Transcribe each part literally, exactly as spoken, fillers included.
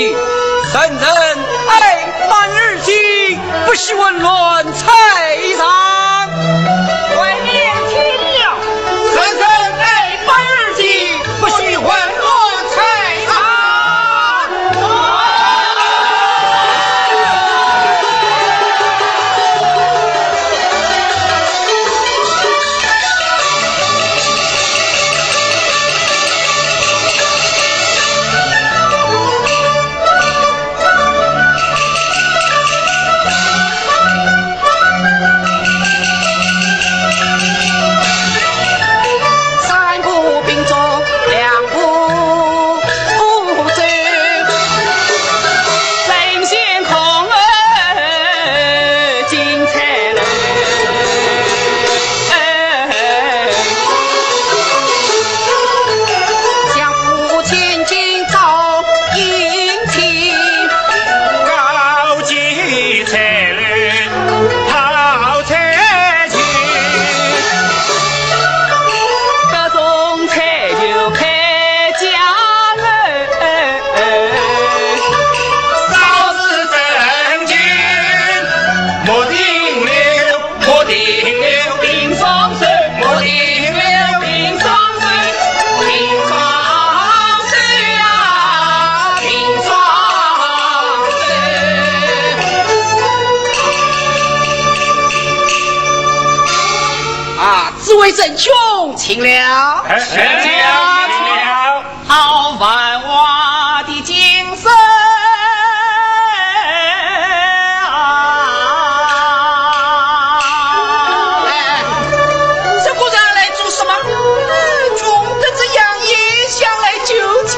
人人爱板而行，不喜混乱踩场。外面听了，人人爱板而行，不喜混乱踩场。三步并作两步走，争先恐后进菜楼。 相府千金照映清，高举彩楼泡彩琴，得中彩就开佳乐。 啊，诸位仁兄，请了。哎，请了，请了。 好繁华的景色啊！哎，这个人来做什么？穷得这样也想来求情。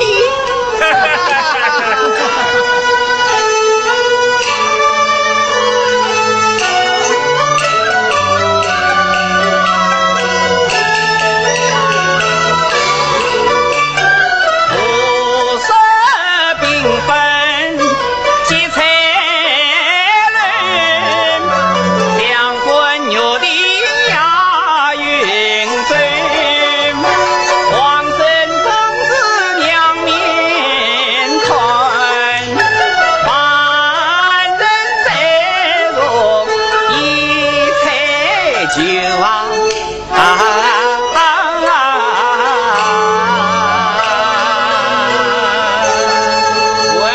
喂，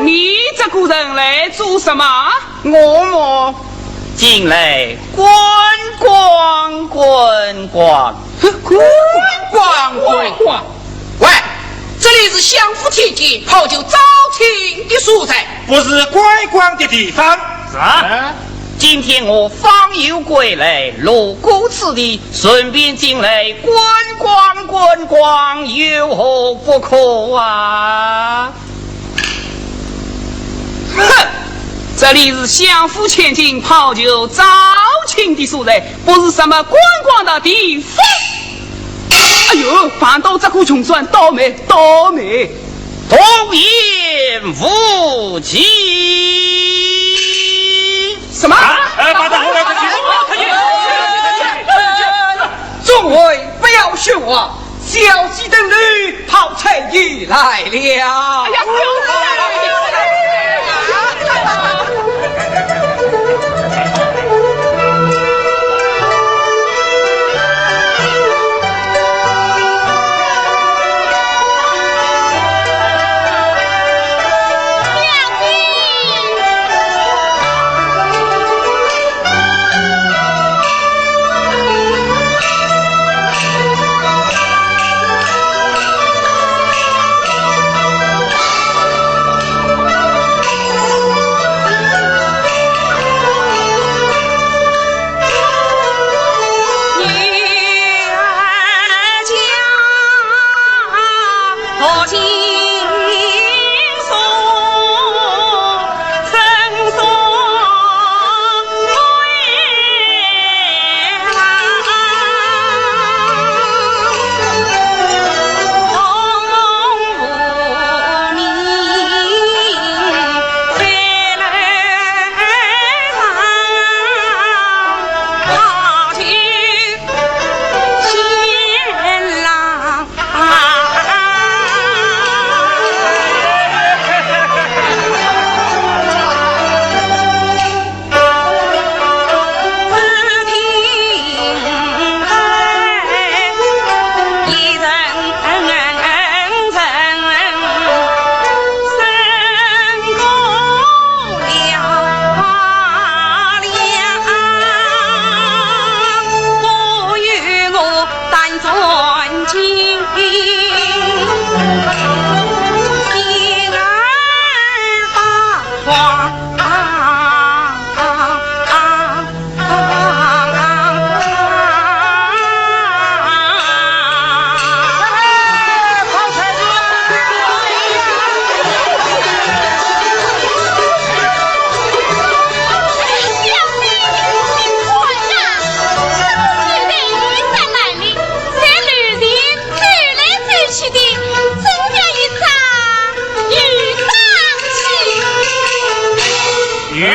你这个人来做什么？我么，进来观光观光。观光观光？喂，这里是相府千金泡酒招亲的所在，不是观光的地方。是啊。哎， 今天我访友归来，路过此地，顺便进来观光观光，有何不可啊？哼，这里是相府千金泡酒招亲的所在，不是什么观光的地方。哎呦，碰到这个穷酸，倒霉，倒霉。 童言无忌。什么？啊，哎，把他后来可以。众位不要喧哗，小姐等你泡菜已来了。哎呀，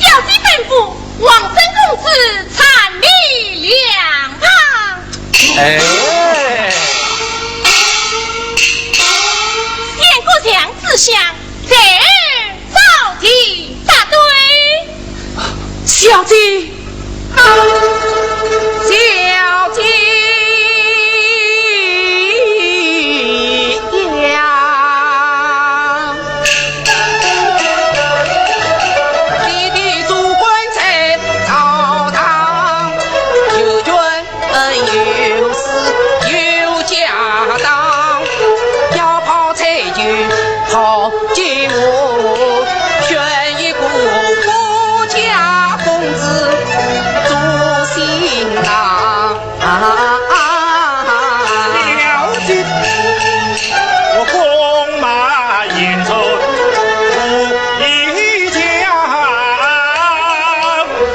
小姐吩咐，王孙公子暂立两旁。哎。相公请自上，在 小姐，答对。小姐，小姐呀。你的做官在朝堂，有权 恩有势有家当，要泡才就泡进我，选一个富家公子做新郎。了解，我弓马弦出无一家，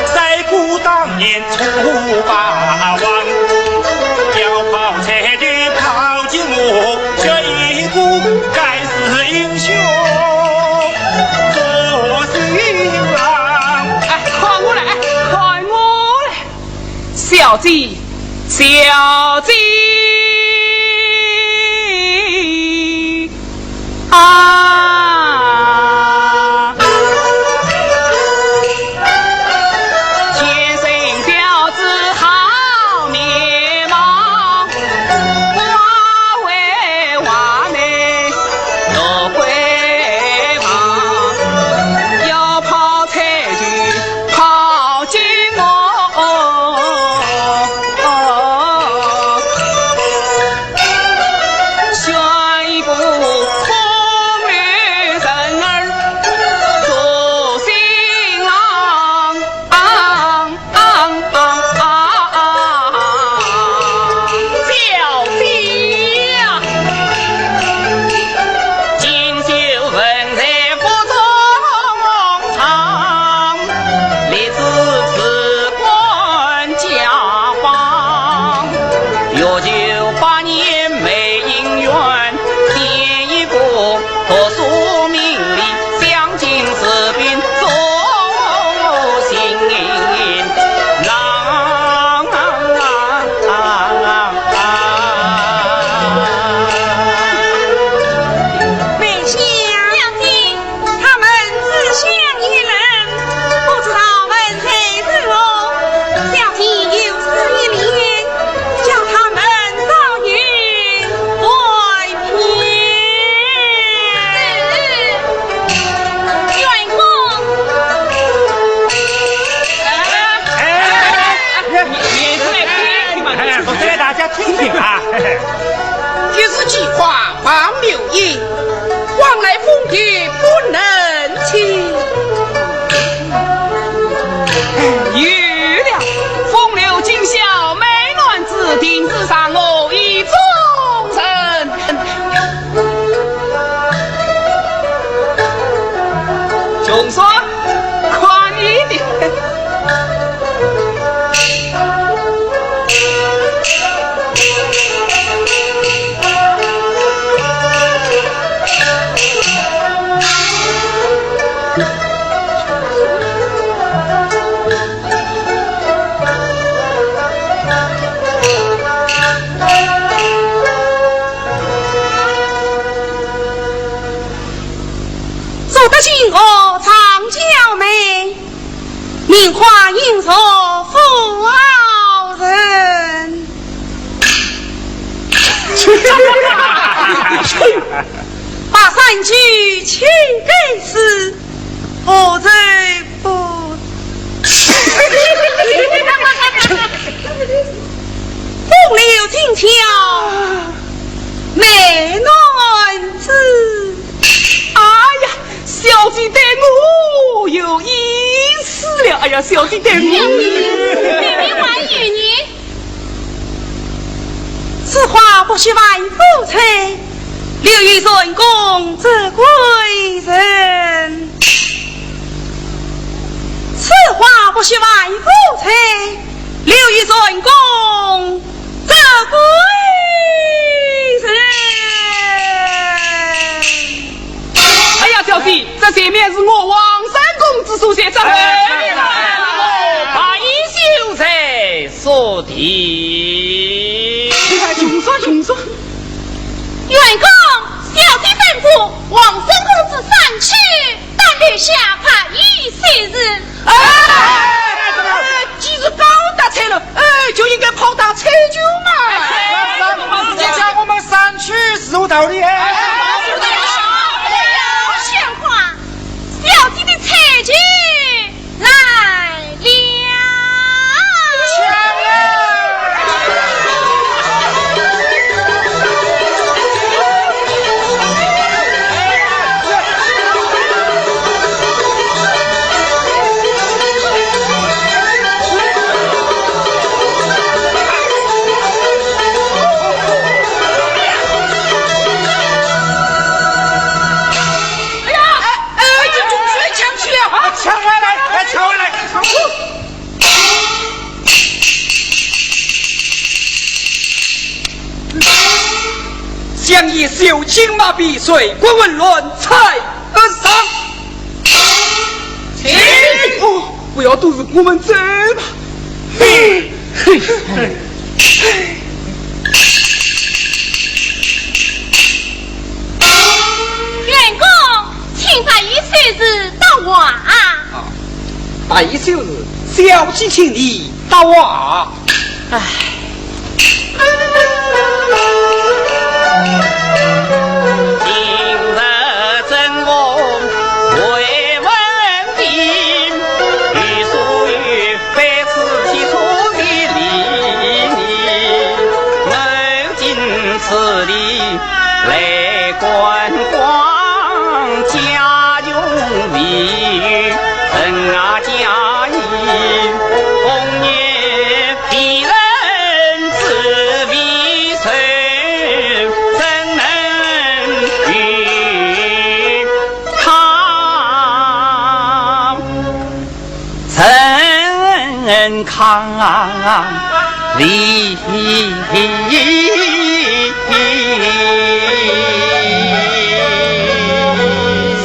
赛过当年 楚霸王，要泡才就泡进我，这一个盖世英雄做新郎。哎，看我来，哎，看我来。小姐，小姐。 啊。天生标致好面貌，花为花眉落灰旁，要泡才就泡进我。 选一个风流人儿做新郎。小姐呀，锦绣文才不中 上，立志辞官家邦，欲求百年美姻缘，添一个读书名利，相敬如宾做新郎。 梅香。小姐。他们志向一人，不知道文才如何？小姐有诗一联，叫他们早有花影若富豪人。把三句请给诗，何愁不？风流尽晓美男子。哎呀，小姐对我有意思了。哎呀，小姐对我。妹妹还有呢。此花不须万夫采，留与蟾宫折桂人。此花不须万夫采，留与蟾宫折桂人。哎呀，小姐，这前面是我王三公子所在，这后面呢？白秀才所在。穷酸，穷酸。 员公，小姐吩咐，王三公子上去，但留下白衣秀才。哎，既是交代了，哎，就应该跑到采萍嘛。哎，你叫我们上去是有道理，哎。闲话，小姐的采萍 来了。哎呀，哎，哎，这种水抢去了啊！抢回来，哎，抢回来，抢回来。相爷受惊麻痺，睡骨混乱，在而上。请。哦，不要多事，我们走吧。嘿，嘿，嘿。 员公，请白衣秀才答话。啊，白衣秀才，小姐请你答话。唉。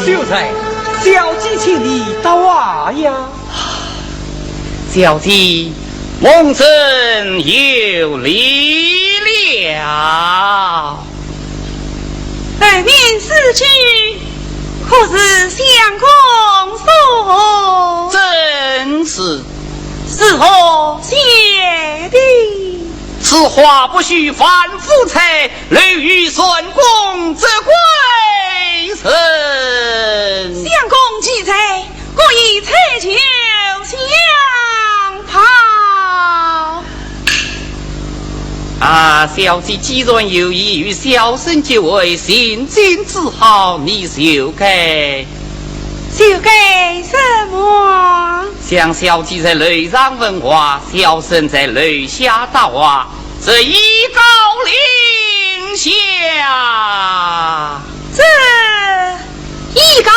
秀才，小姐请你答话呀。 小姐，蒙朕有礼了。后面四句，可是相公所？正是。是何写的？此花不须万夫采，留与蟾宫折桂人。相公既在， 可以采萍相报。啊，小姐既然有意与小生结为秦晋之好，你就该……就该什么？想小姐在楼上问话，小生在楼下答话，这一告令下。这 一告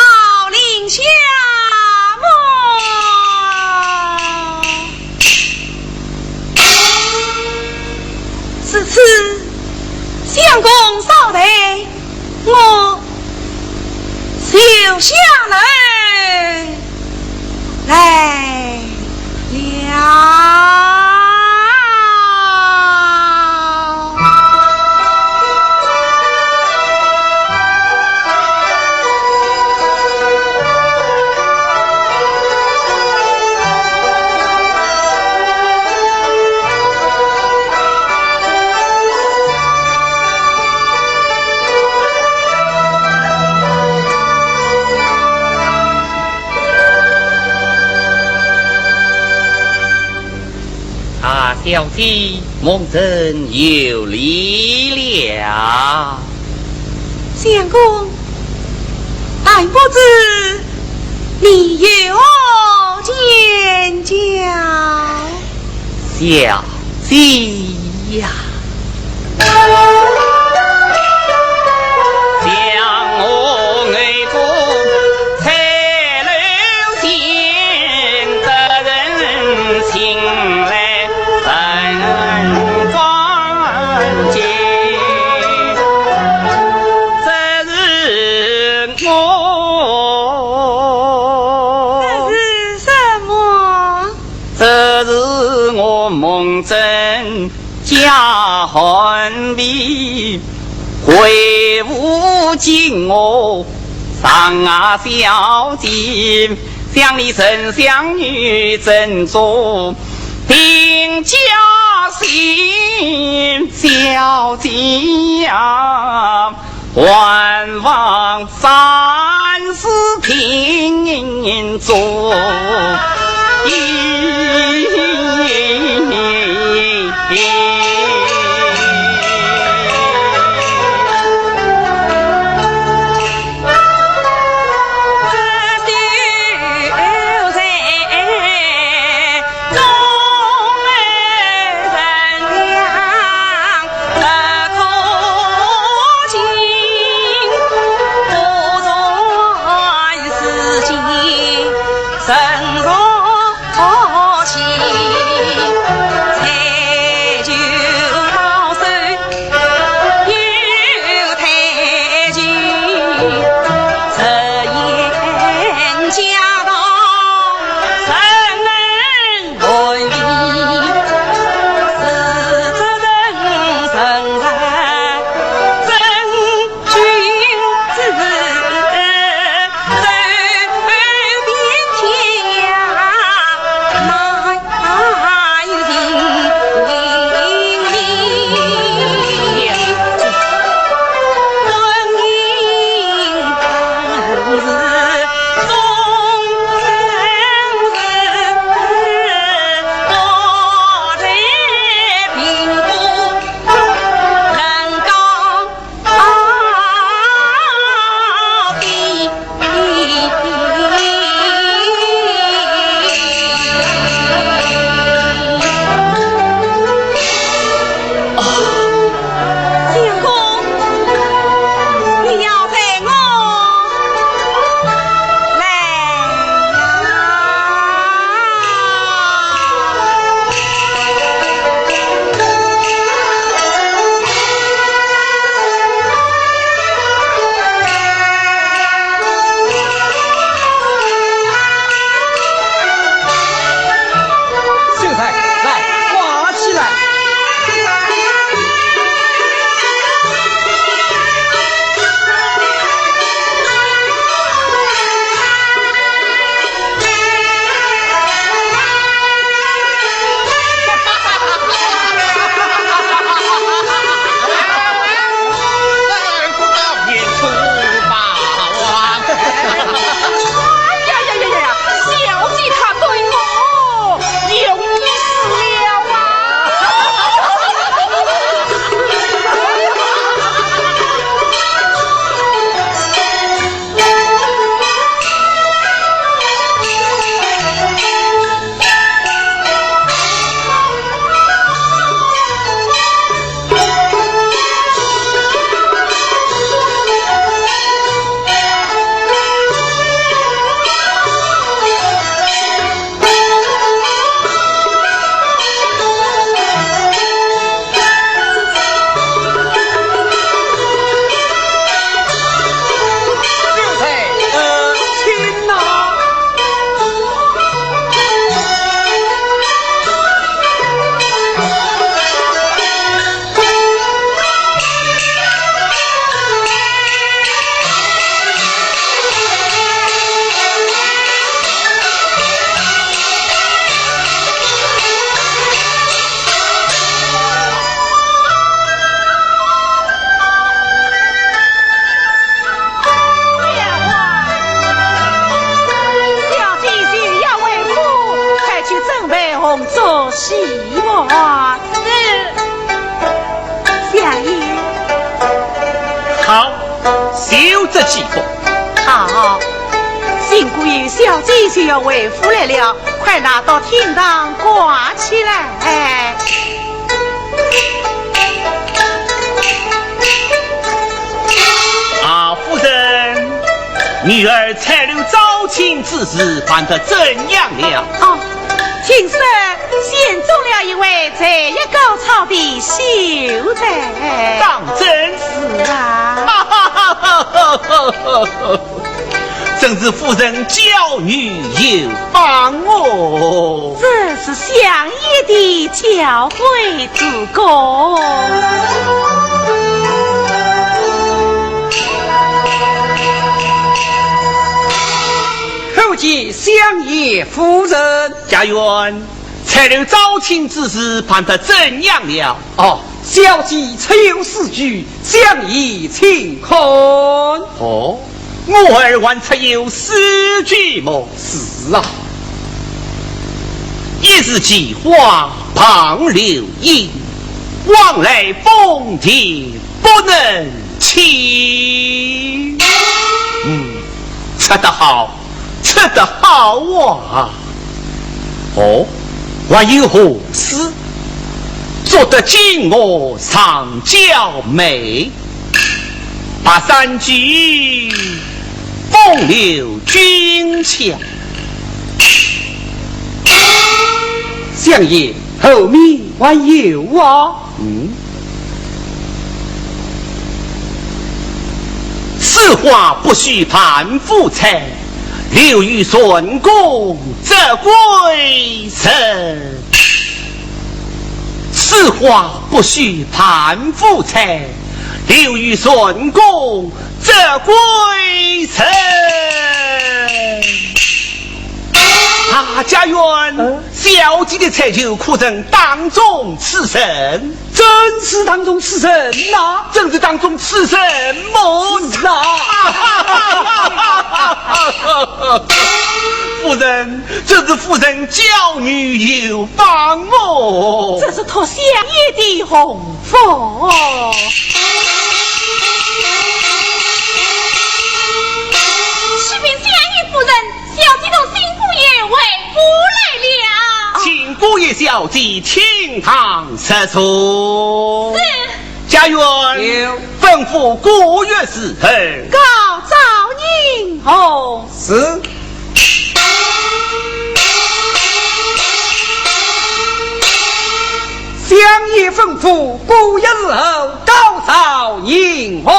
令下么？如此，相公稍待，我就下楼来了。小姐，蒙朕有礼了。相公，但不知你有何见教？小姐呀。这是什么？这是我蒙朕 假汉婢，回府请我上啊小姐，想你丞相与朕做定家亲，小姐呀，还望三思定做。这几个。好，新姑爷小姐就要回府来了，快拿到厅堂挂起来。啊，夫人，女儿彩楼招亲之事办得怎样了？哦，听说选中了一位才艺高超的秀才。当真？是啊。真是夫人教女有方哦。这是相爷的教诲之功。叩见相爷夫人。家院，彩楼招亲之事办得怎样了？哦，小姐出游诗句，相爷请看。哦，我儿还出游诗句么？是啊。一日奇花傍流影，往来蜂蝶不能亲。嗯，出得好，出得好啊！哦，还有何诗？ 做得金鹅上娇眉，白山居，风流君俏。相爷，后面还有啊？嗯。此花不须盘复采，留与春宫则归人。 此花不须盘复采，留与春宫则归人。啊，家院，嗯？小姐的才就可称当中此人。真是当中此人呐？真是当中此人么？是啊。夫人， 真是夫人教女有方哦。这是托相爷的洪福。启禀相爷夫人，小姐同新姑爷回府来了。请姑爷小姐厅堂入座。是。家院。有。吩咐姑爷侍候。告昭迎候。是。 相爷吩咐，姑爷伺候，告昭迎候。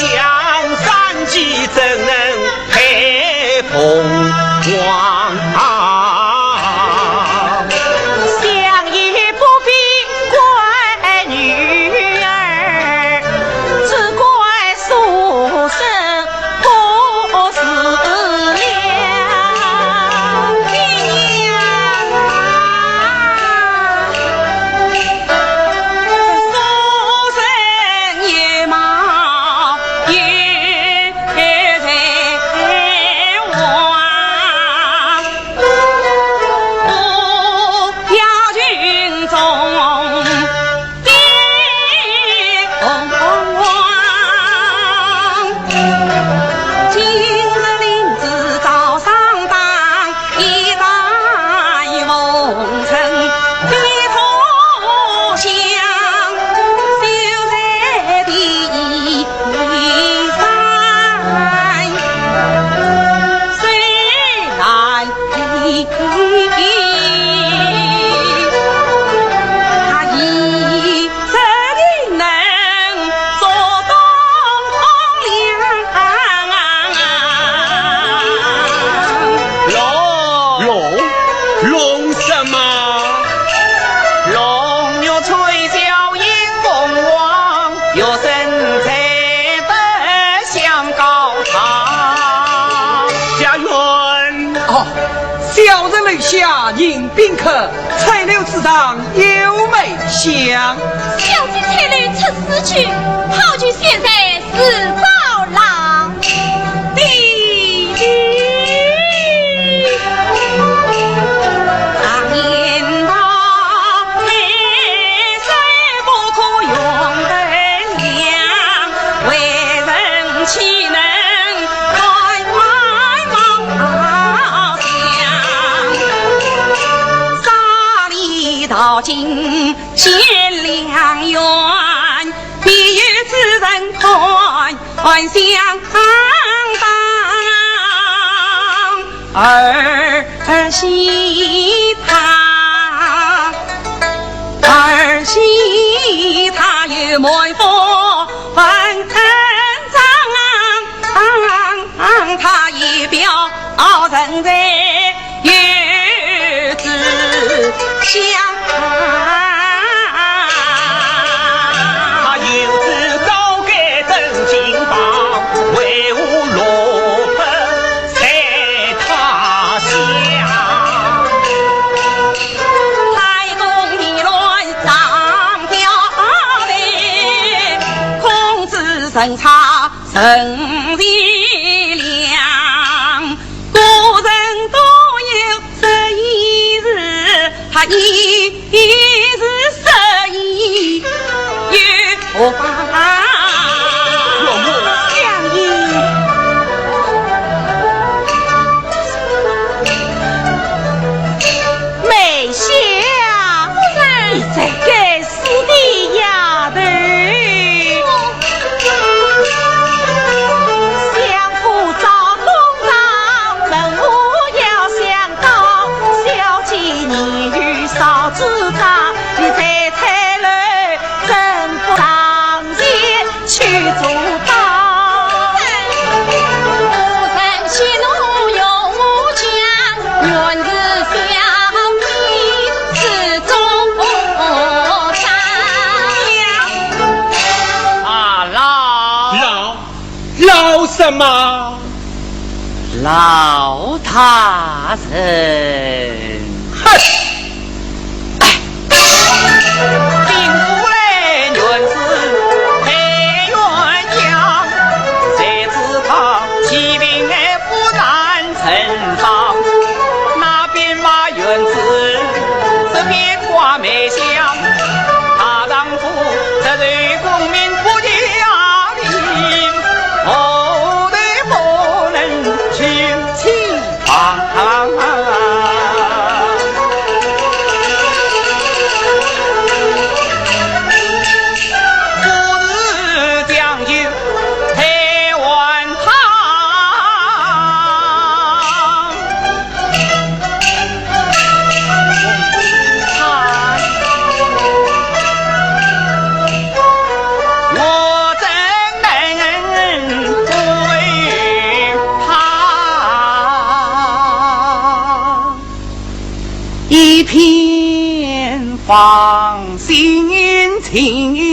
江山岂怎能配凤凰？想也不必怪女儿，只怪书生不思量。爹娘啊，书生也貌也 才华，不要群众的风光。今日领旨早上当，一代风尘飞脱香，就在第一 弄，弄什么？弄玉吹箫迎凤凰， 玉声吹得响高堂。家人。哦，小人留下迎宾客，吹柳子上有梅香。小姐吹柳出诗句，好句写在自招郎。 儿媳她，儿媳她有满腹文章，她一表人才有志向。 他有志高盖登金榜，为何落魄在他乡？太公地乱上吊的，孔子人差人善良，古人都有 这一日，他一日失意又何妨？相爷。梅香，夫人。你这个 死的丫头。相府招东张，门户要相告，小姐年幼少主张，你再退楼怎不上前去阻挡？夫人息怒，容我讲，原是小姐 是做啥呀？啊，老，老，老什么？老大人。哼！哎。兵部来原是配鸳鸯，谁知道启禀哎 不难成章。那边嘛，辕子，这边挂梅香，大丈夫，这对功名不要紧，后头不能去欺瞒。放心情。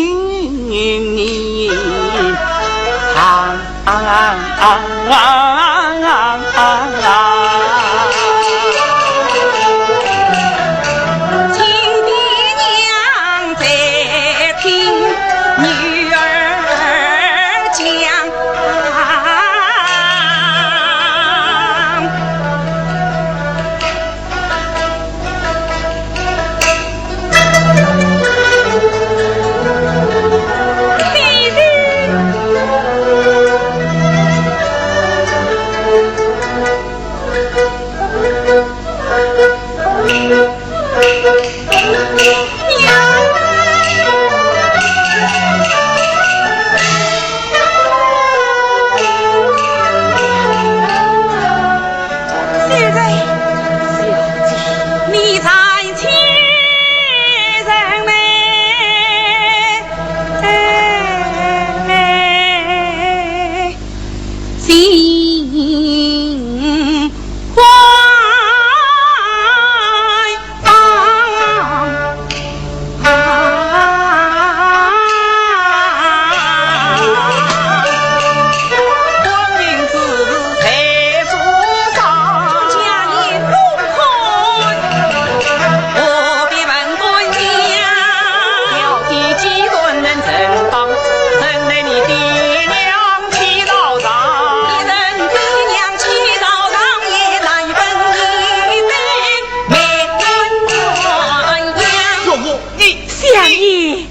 相爷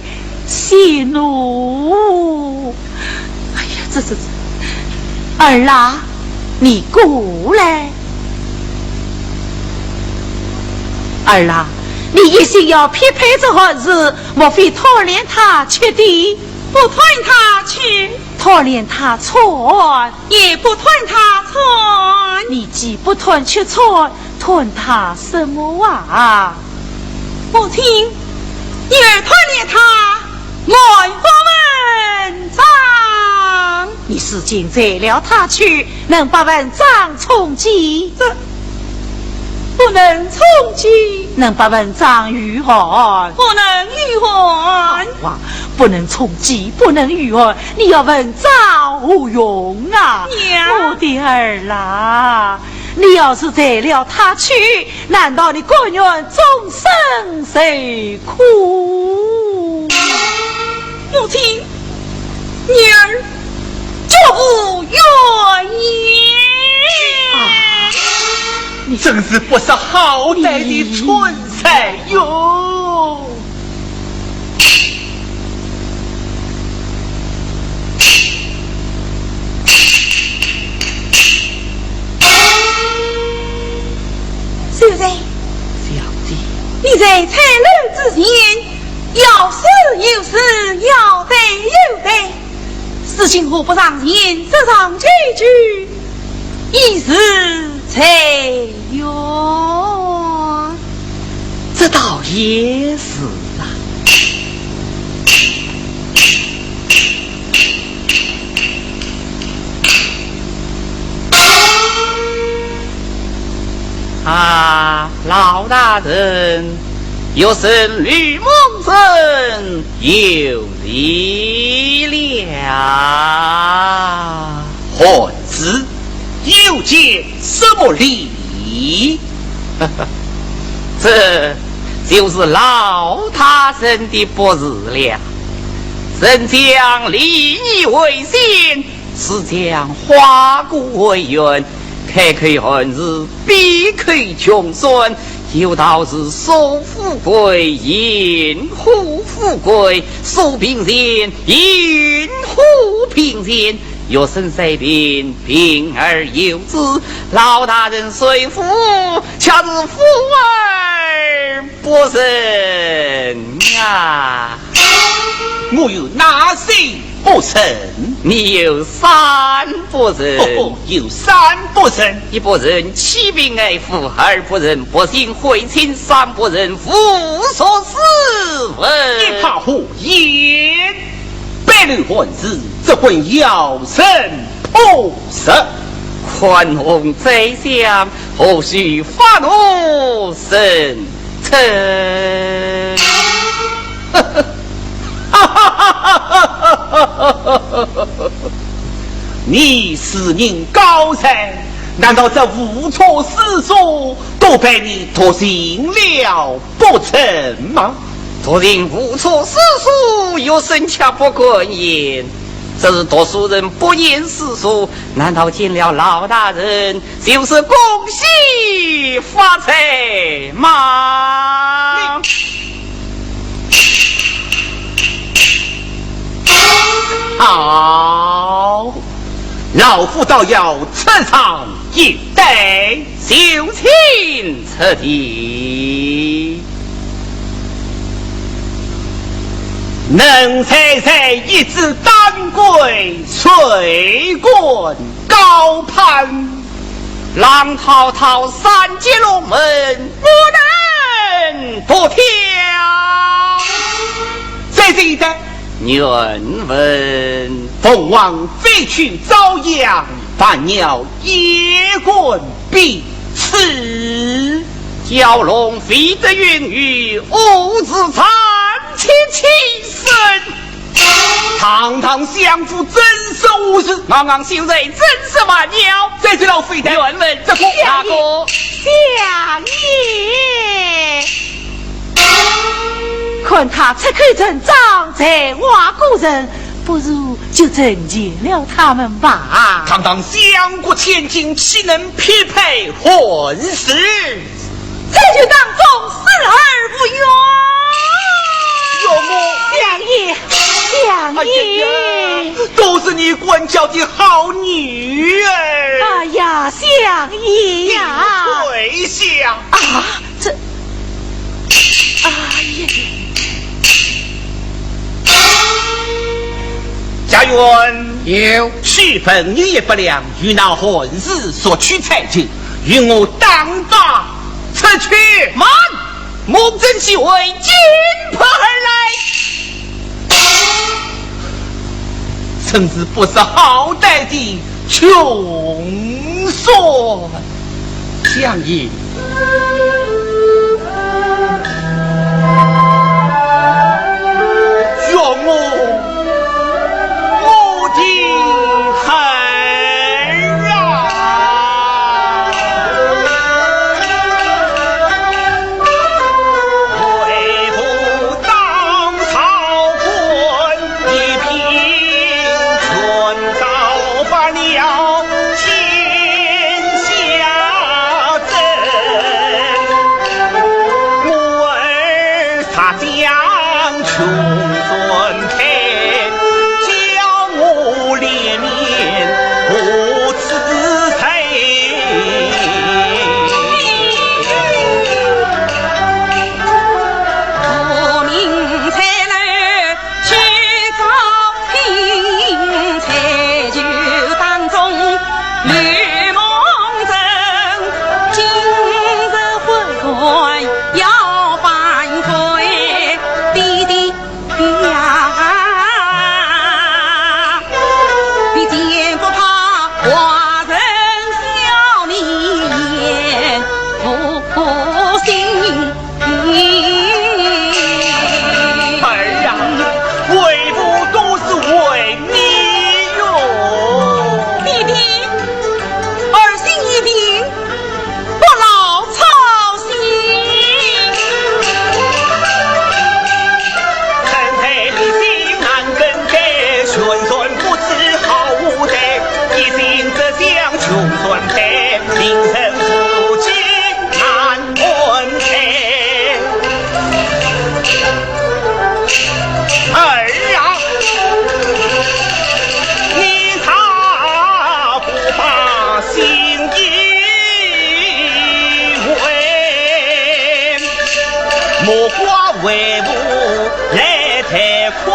息怒。哎呀，这这这，儿啊，你过来。儿啊，你一心要匹配这孩子，莫非贪恋他吃的？不贪他吃。贪恋他穿？也不贪他穿。你既不贪吃穿， 贪他什么啊？母亲，女儿贪恋他满腹文章。你如今裁了他去，能把文章充饥？这不能充饥。能把文章御寒？不能御寒。哇，不能充饥，不能御寒，你要文章何用啊？娘。我的儿啦， 你要是裁了他去，难道你甘愿终身受苦？母亲，女儿绝不愿意。啊，你真是不识好歹的蠢材哟！ 秀才，小姐，你在彩楼之前，要诗有诗，要对有对，事情何不上前，说上几句，以示才愿？这倒也是啊。 啊，老大人，学生吕蒙正有礼了。孩子，又见什么礼？这就是老大人的不是了。人讲礼义为先， 是讲花果为园，开口寒士，闭口穷酸。有道是所富贵，因祸富贵；所贫贱，因祸贫贱。学生虽贫，贫而有志。老大人虽富，却是富而 不仁啊！我有哪些不仁？你有三不仁。哦，有三不仁。一不仁，欺贫爱富；二不仁，薄情毁亲；三不仁，无所事事。一派胡言！ 白绫寒士，这本要人破食。宽宏宰相，何须发怒成痴？你是人高才，难道这无错诗书都被你读尽了不成吗？读尽无错诗书，学生却不敢言。只是读书人不言诗书，难道见了老大人 就是恭喜发财嘛。好，老夫倒要出场一对。就请出题。能猜猜一支丹桂，谁敢高攀？ 浪滔滔三界龙门，不能不跳。谁知道？原文。凤凰飞去朝阳，白鸟夜观彼此。蛟龙飞得云雨，何似残雪青深。 堂堂相府，真是无事。昂昂秀才，真是蛮腰。这是老夫的。原文。这个。相爷。看他出口成章，才华过人，不如就成全了他们吧。堂堂相国千金，岂能匹配混世？ 这就当众死而无冤。岳母。相爷，相爷。哎呀呀，都是你管教的好女儿。哎呀，相爷呀。跪下。啊，这，哎呀。家院。有。许本爷一百两，与那混世索取彩金，与我打发 出去。慢，莫真是为金牌而来，真是不识好歹的穷酸。相爷，岳母，我的孩儿啊！ 儿啊，为父都是为你哟。爹爹，儿心已定，不劳操心。儿啊，你若不把心意问，莫怪为父来推辞。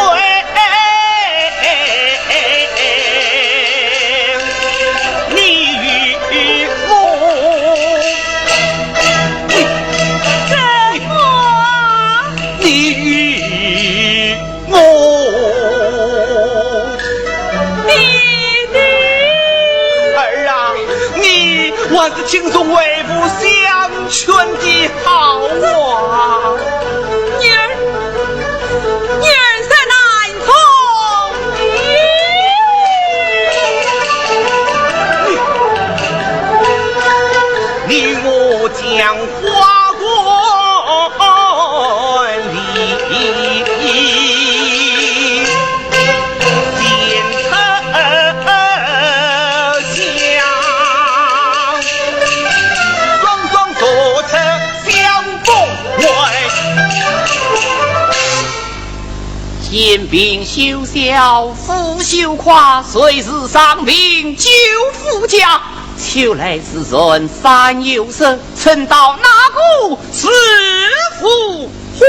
你与我，怎么？你与我。爹爹。儿啊，你还是听从为父相劝的好啊。女儿，平修缮，复修跨，谁是上平救夫家？秋来自然山有色，春到那个是浮华。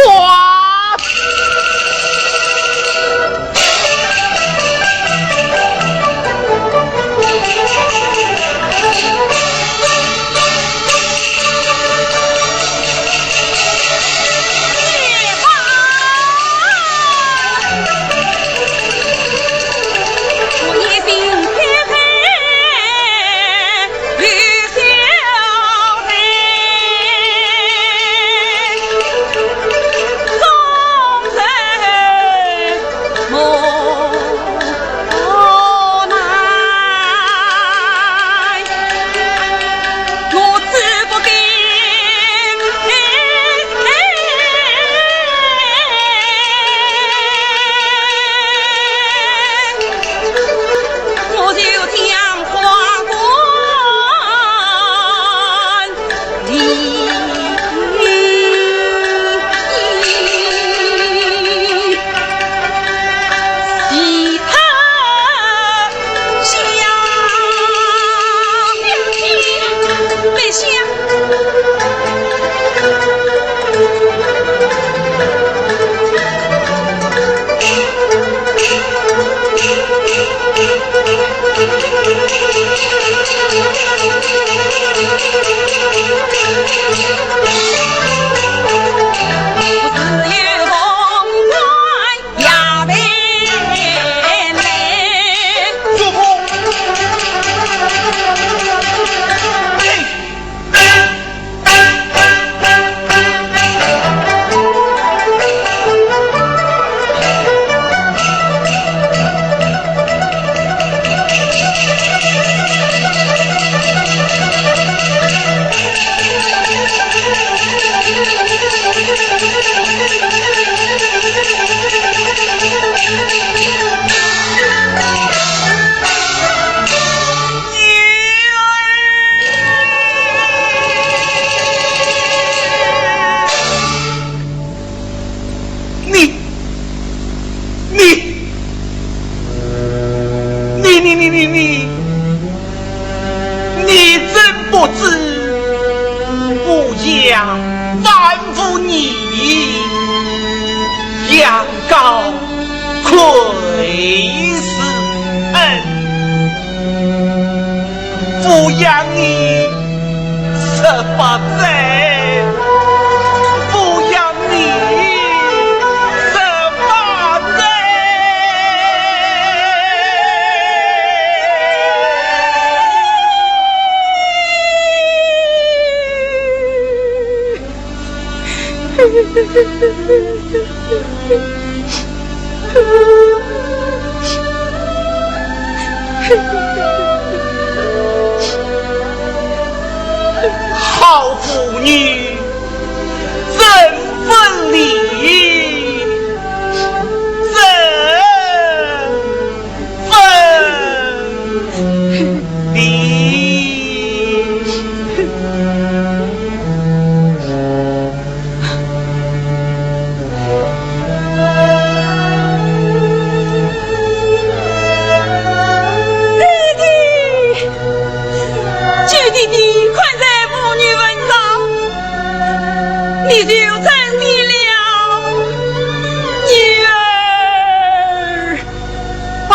你，你，你，你，你，你，你真不知我杨万福你，杨高魁是恩。 抚养你十八载，抚养你十八载。 好妇女，怎分离？怎 分离。弟弟，救弟弟，看在父女份上，你就暂避了女儿。 啊！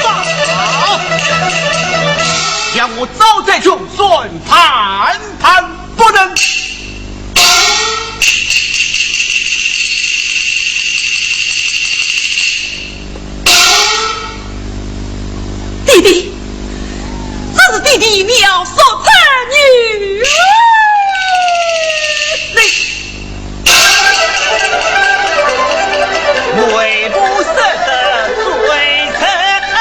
报！ 将我招在中，算盘盘不能。弟弟，这是弟弟妙手残女。你 为父失德罪在人。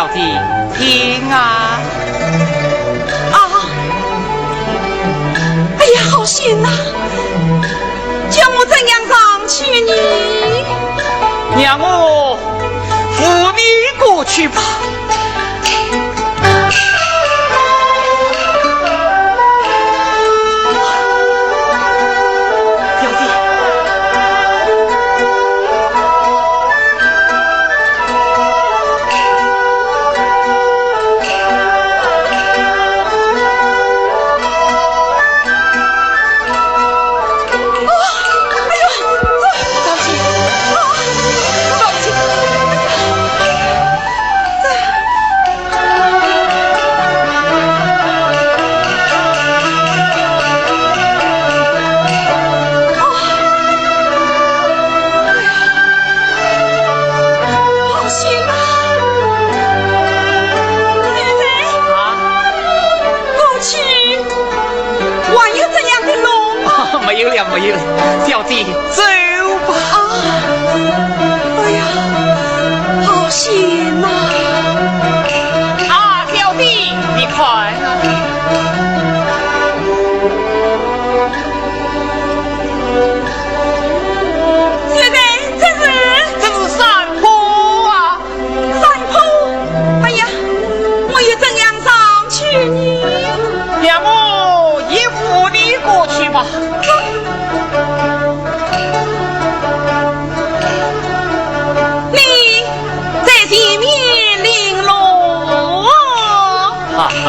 小姐，听啊。啊！哎呀，好险呐！叫我怎样上去呢？让我扶你过去吧。 好险啊！妹妹，啊？过去还有这样的路吗？没有了，没有了，小姐，走吧。啊，哎呀，好险呐！啊，小姐，你看啊。妹妹，这是？这是山坡啊。 山坡，哎呀，我又怎样上去呢？让我也扶你过去吧。你在前面领路。哈哈。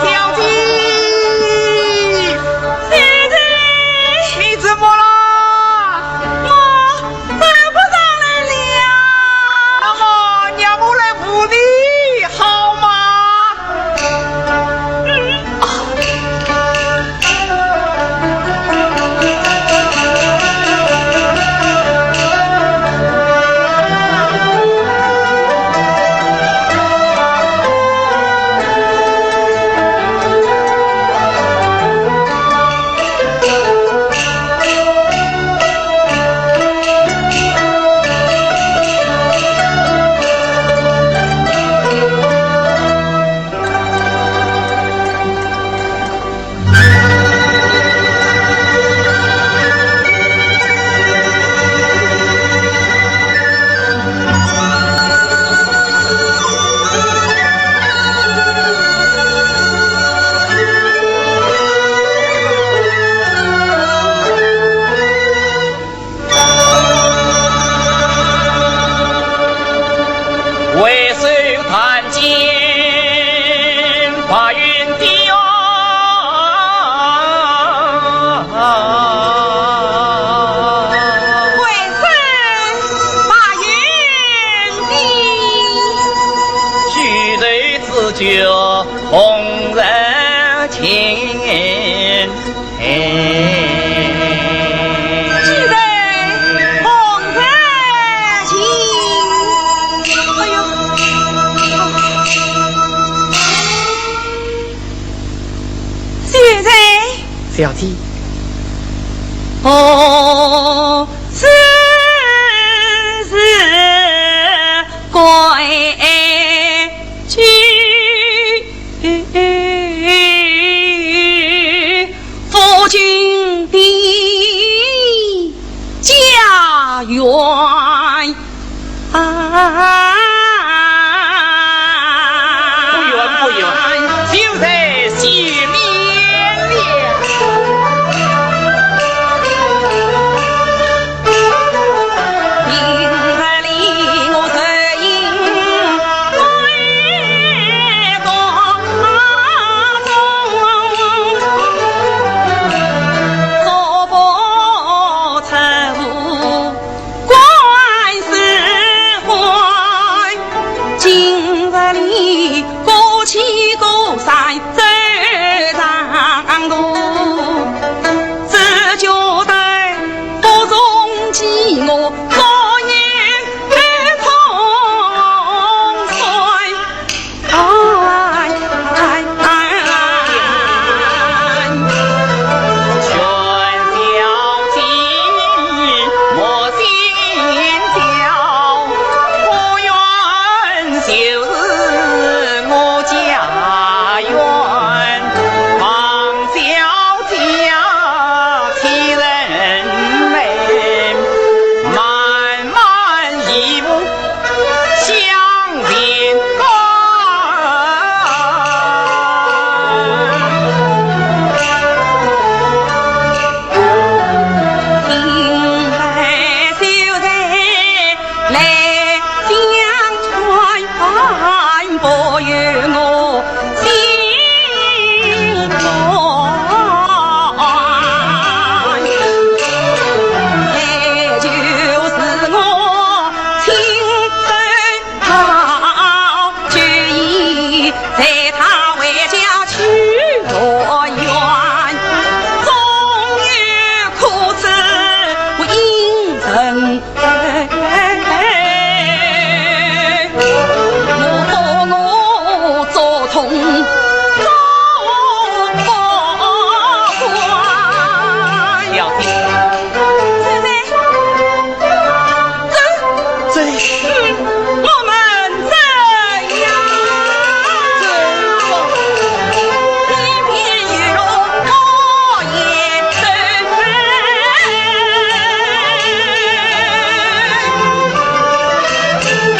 小姐，你怎么了？我 走不上来了。那么，让我来扶你，好吗？嗯。回首弹尽白云间。回首白云间。举头只觉红尘尽。 举头望月清。哎呦，秀才。小姐。何时是归去？ 夫君的家园。小姐。这，这，我们这样。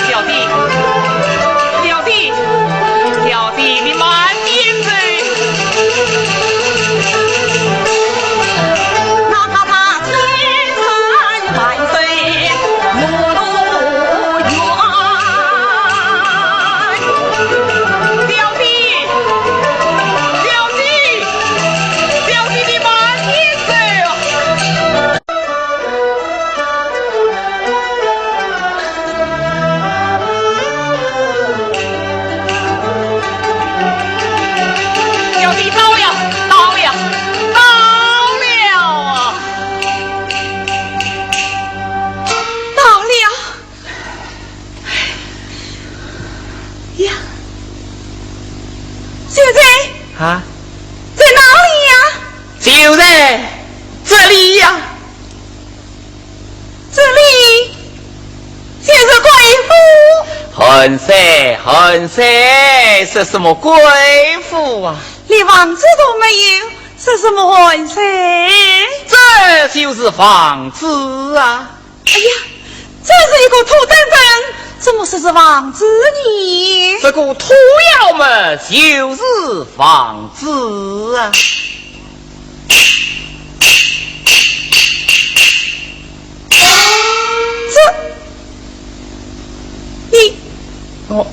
小姐，小姐，小姐，你慢点走。 小姐，小姐，小姐，你慢点走啊！小姐，到了，到了，到了啊！ 到了。呀，小姐。啊？在哪里呀？就在这里呀。这里就是贵府？汗衫，汗衫，说什么贵府啊？连房子都没有，说什么汗衫？这就是房子啊。 哎呀，这是一个土墩墩，怎么说是房子呢？这个土窑嘛，就是房子啊。这，你，我，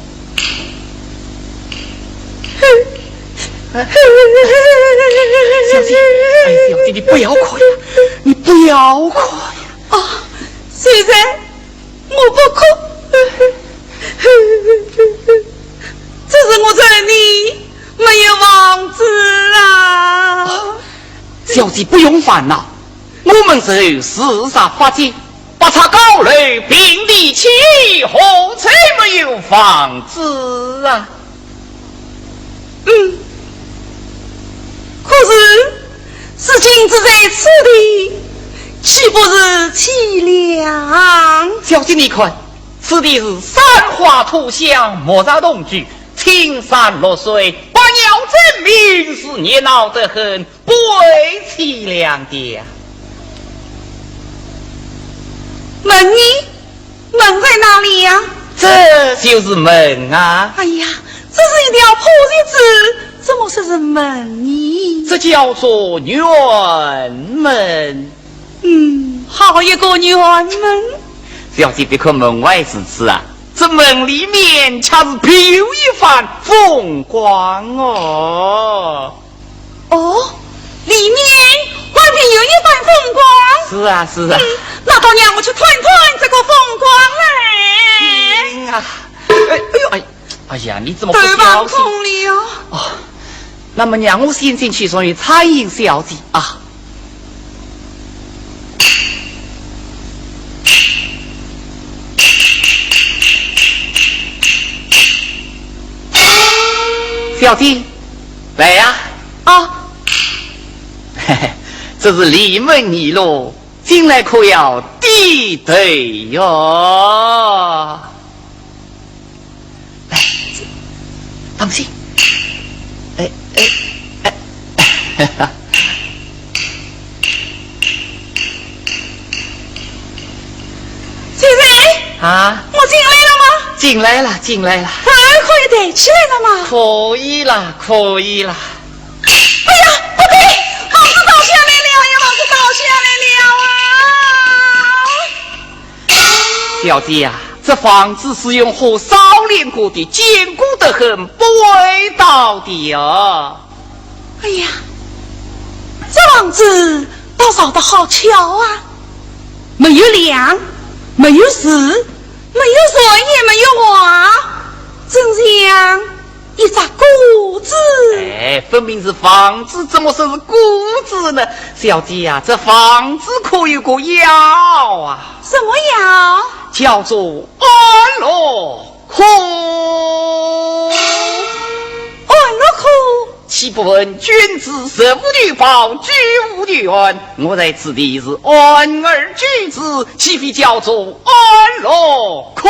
小姐，哎，小姐，你不要哭呀，你不要哭呀。 哦，虽然我不哭，只是我这里没有房子啊。小姐不用烦恼，我们是四十八间，八尺高楼平地起，何愁没有房子啊？ 嗯，可是，如今住在此地，岂不是凄凉？小姐，你看，此地是山花土香，木石同居，青山绿水，百鸟争鸣，是热闹得很，不会凄凉的呀。问你， 门在哪里呀？这就是门啊。哎呀，这是一条破席子，怎么说是门呢？这叫做辕门。嗯，好一个辕门。小姐，别看门外如此啊，这门里面却是别有一番风光哦。 哦，里面外面有一番风光。是啊，是啊。嗯，那倒让我去看看这个风光来。嗯啊，哎，哎呦，哎，哎呀，你怎么不小心？都忘空了。哦，那么让我先进去，送与参议小姐啊。小弟，来呀。啊。这是里门泥路，进来可要低头哟。来，当心。哎，哎，哎。先生，啊？我进来了吗？进来了，进来了。我可以抬起来了吗？可以了，可以了。哎呀，不对，房子倒下来了呀，房子倒下来了啊！小姐呀，这房子是用火烧炼过的，坚固得很，不会倒的呀。哎呀，这房子倒造得好巧啊！没有梁，没有柱，没有船，也没有瓦，真像一只锅子。哎，分明是房子，怎么说是锅子呢？小姐呀，这房子可有个药啊。什么药？叫做安乐खो。安乐खो？岂不闻君子食无求饱，居无求安？我在此地是安而居之，岂非叫做安乐खो？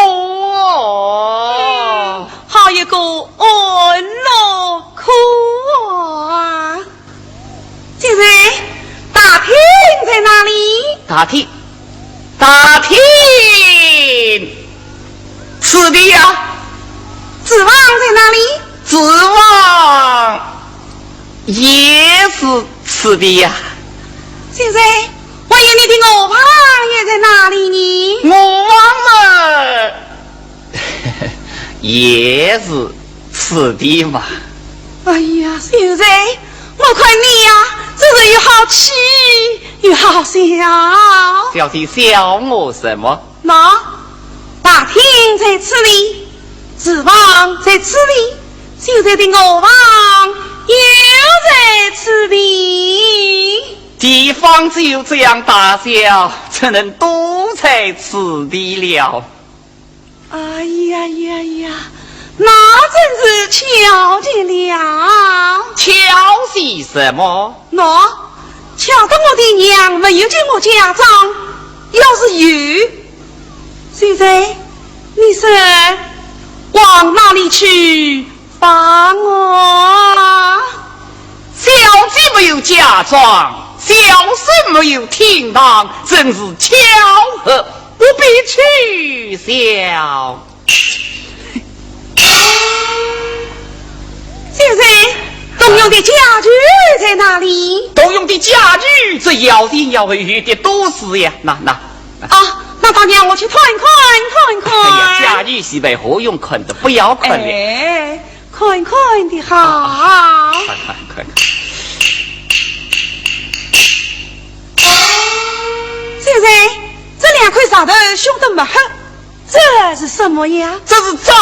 好一个安乐खो啊！ 先生，大厅在哪里？大厅，大厅，此地呀。厨房在哪里？厨房也是此地呀。先生，还有你的卧房又在哪里呢？卧房嘛， 也是此地嘛。哎呀，秀才，我看你呀，真是又好气又好笑。小姐笑我什么？喏，大厅在此地，厨房在此地，秀才的卧房又在此地。地方只有这样大小，怎能都在此地了？ 哎呀呀呀，那真是巧极了。巧些什么？喏，巧得我的娘没有给我嫁妆，要是有，秀才，你说往哪里去 放我。小姐没有嫁妆，小生没有厅堂，真是巧合，不必取笑。先生，动用的家具在哪里？动用的家具，这要钱要物的都是呀。那，那，那。啊，那倒让我去看看，看看。哎呀，家具是为何用看的？不要看了。哎， 看看的好。啊，看看，看看。秀才，这两块石头修得蛮好，这是什么呀？这是灶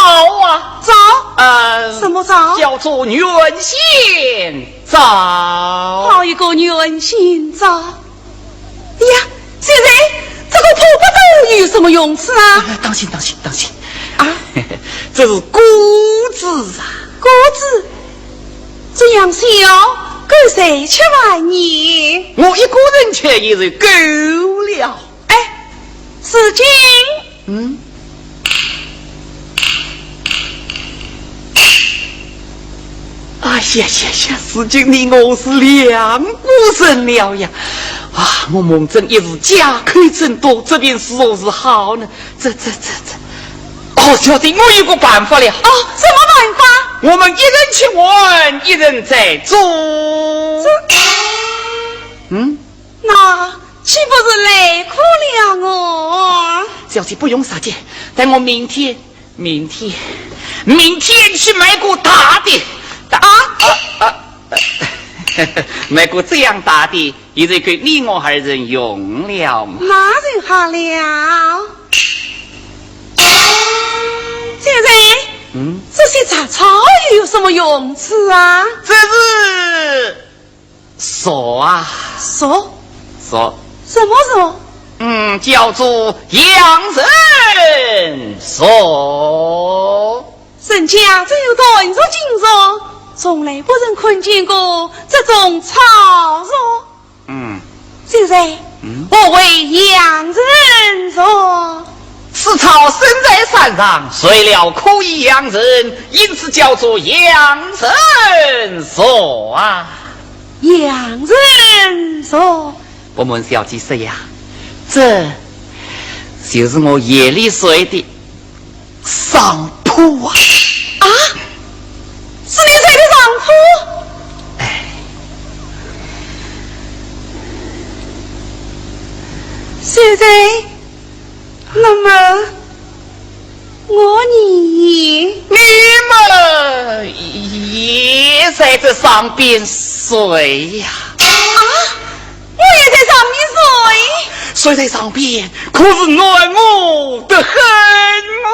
啊。灶？呃，什么灶？叫做原仙灶。好一个原仙灶！ 哎呀，秀才，这个破骨头有什么用处啊？哎，当心，当心，当心！啊？这是果子啊。果子？这样小，够谁吃完呢？我一个人吃也是够了。哎，如今 嗯？哎呀呀呀，如今你我是两个人了呀！啊，我蒙真一时，借口真多，这便如何是好呢？这，这，这，这……哦，小姐，我有个办法了。哦，什么办法？我们一人吃完，一人再做。这……嗯？ 那岂不是累苦了我？小姐不用着急，待我明天，明天，明天去买个大的，大，啊？啊，啊，买个这样大的，也就够你我二人用了嘛。那就好了。秀才，嗯？这些杂草又有什么用处啊？这是 俗啊。俗？俗。什么俗？嗯，叫做洋人俗。人家只有淡泊静坐，从来不曾看见过这种草药。嗯。秀才，嗯？何为阳春草？此草生在山上，垂了可以养人，因此叫做阳春草啊。阳春草？不瞒小姐说呀，这就是我夜里睡的 床铺啊。啊？是你睡的床铺？哎。秀才，那么我呢？你嘛也在这床边睡呀。啊？ 我也在上面睡。睡在上边，可是暖和得很哦。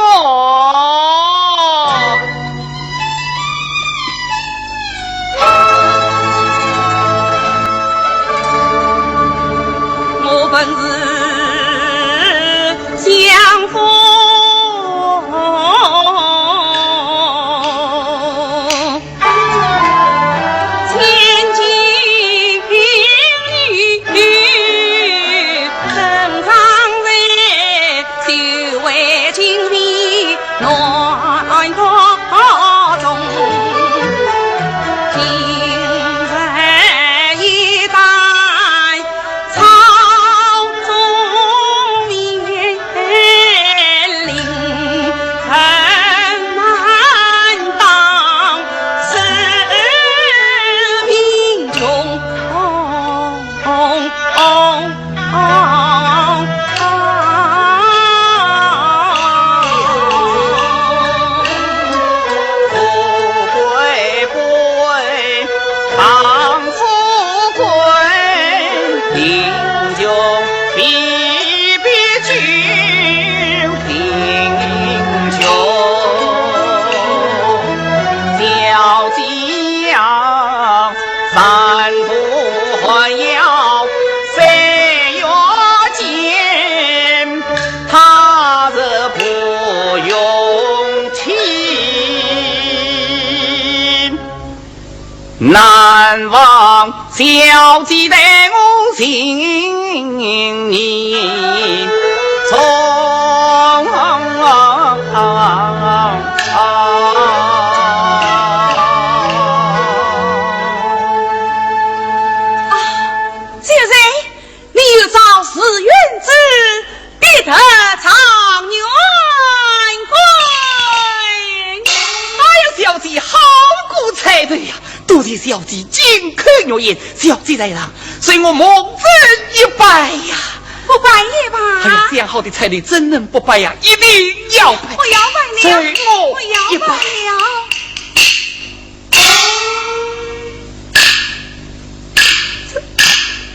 我本是相府 千金登上来，就为金皮暖堂中。今日一旦 草中面临，很难当，是贫穷。富贵贵， 当富贵，贫穷比贫穷贫穷。小姐呀，三步还要三月见，他日不用听。 难忘小姐待我情意重。啊，秀才，你有招是愿之， 必得状元官。哎呀，小姐好个彩头呀！多谢小姐金口玉言，小姐在上，随我蒙尊一拜呀！不拜也罢。哎呀，这样好的彩头怎能不拜呀？一定要拜。不要拜了，随我一拜。不要拜了。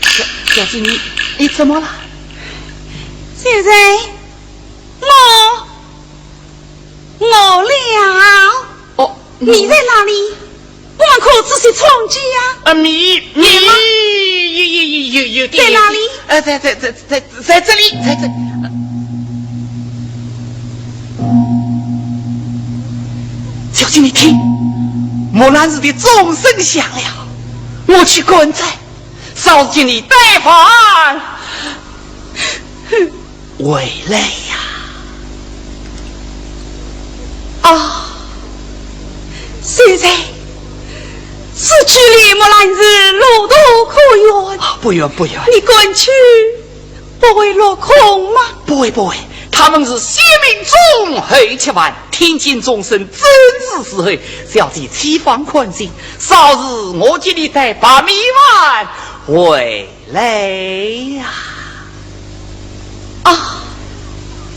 小，小姐，你，你怎么了？秀才，我，我了。哦，你在哪里？我们可仔细闯进呀。啊，你，你，你吗？有，有，有，有，有，在哪里？呃，在，在，在，在，在这里，在这里。小姐，你听，木兰寺的钟声响了，我去观猜，稍时见你带饭回来呀。啊，秀才，此去离木兰寺路途可远。啊，不远，不远。你赶去 不会落空吗？不会，不会，他们是先鸣钟，后吃饭，听见钟声，准是伺候。小姐且放宽心，稍时我给你带白米饭回来呀。啊，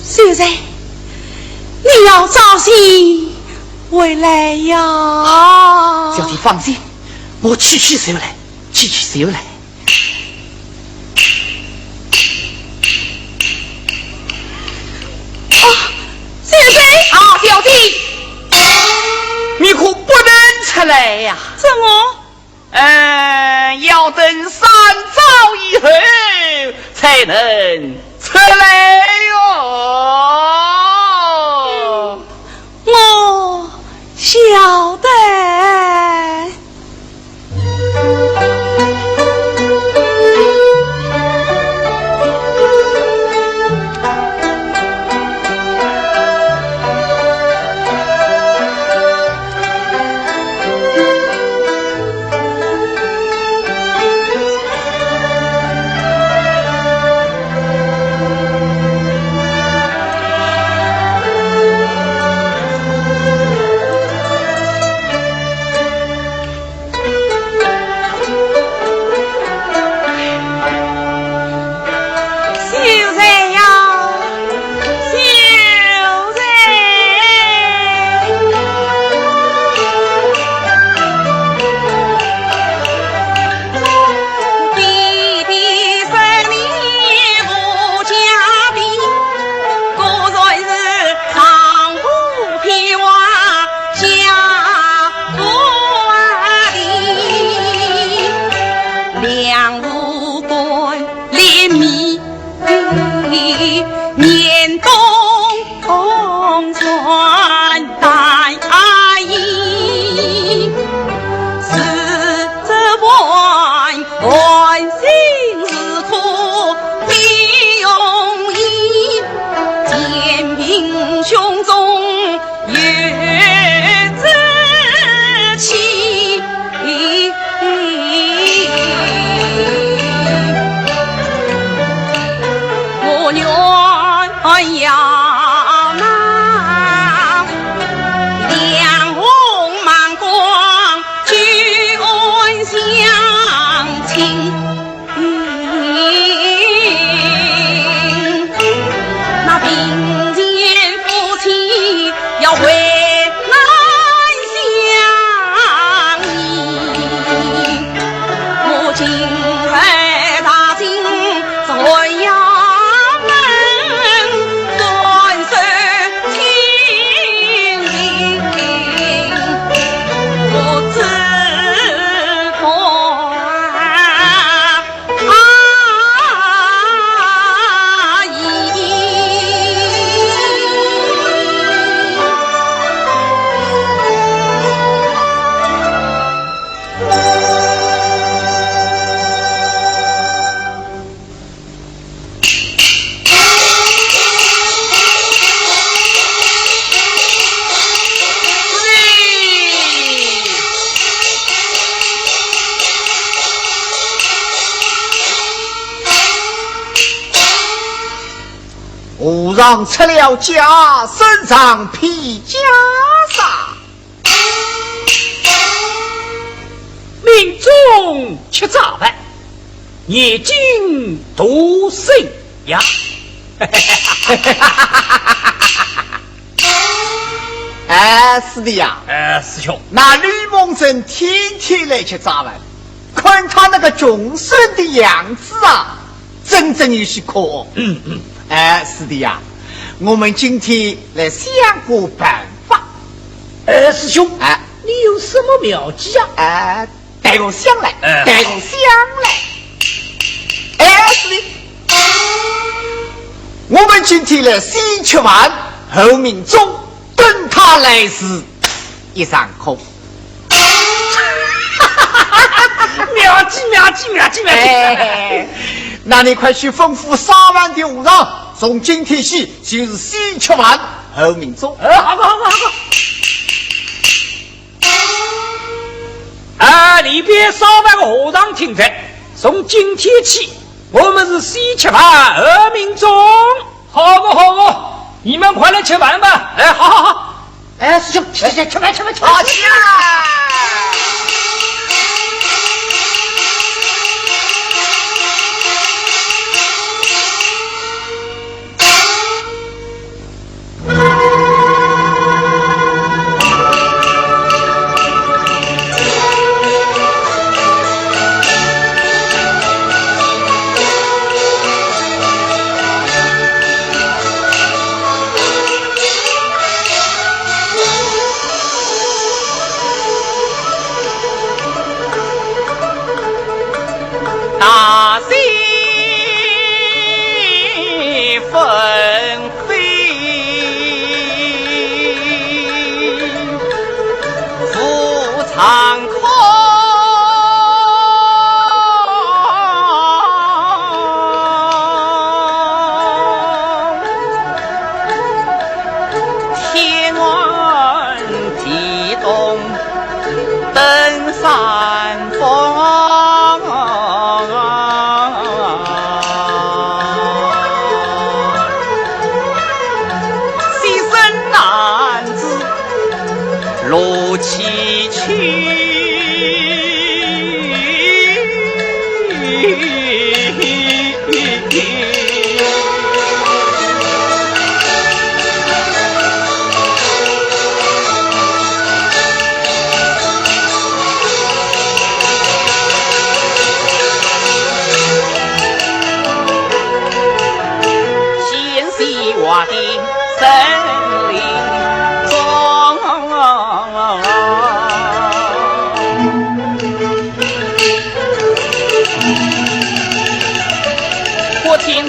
秀才，你要早些回来呀。小姐放心，我去去就来，去去就来。 啊，秀才！啊，小姐，你可不能出来呀。怎么？呃，要等三朝以后才能出来哟。嗯，我晓得。年冬霜单衣，四周寒，寒心似苦非容易，贱贫穷中 有志气。我愿要那两红满堂，举案相请。 那贫贱夫妻要为难相依，我今日踏进咸阳门，断手千斤，不知痛。 和尚出了家，身上披袈裟，命中吃斋饭，念经读圣呀。哎，师弟呀，哎，师兄，那吕蒙正天天来吃斋饭，看他那个穷酸的样子啊， 真正有些可恶。嗯，嗯。哎，师弟呀，我们今天来想个办法。哎，师兄，哎。你有什么妙计啊？哎，待我想来，哎。待我想来。哎，师弟，我们今天来先吃饭，后命终，等他来时一场空。 妙计，妙计，妙计，妙计！哎，那你快去吩咐烧饭的和尚，从今天起就是先吃饭后命终。哎，好个，好个，好个。啊，里边烧饭的和尚听着，从今天起，我们是先吃饭后命终。 好个，好个，你们快来吃饭吧。哎，好，好，好。哎，师兄，吃，吃，吃饭，吃饭，吃饭。好，吃啊！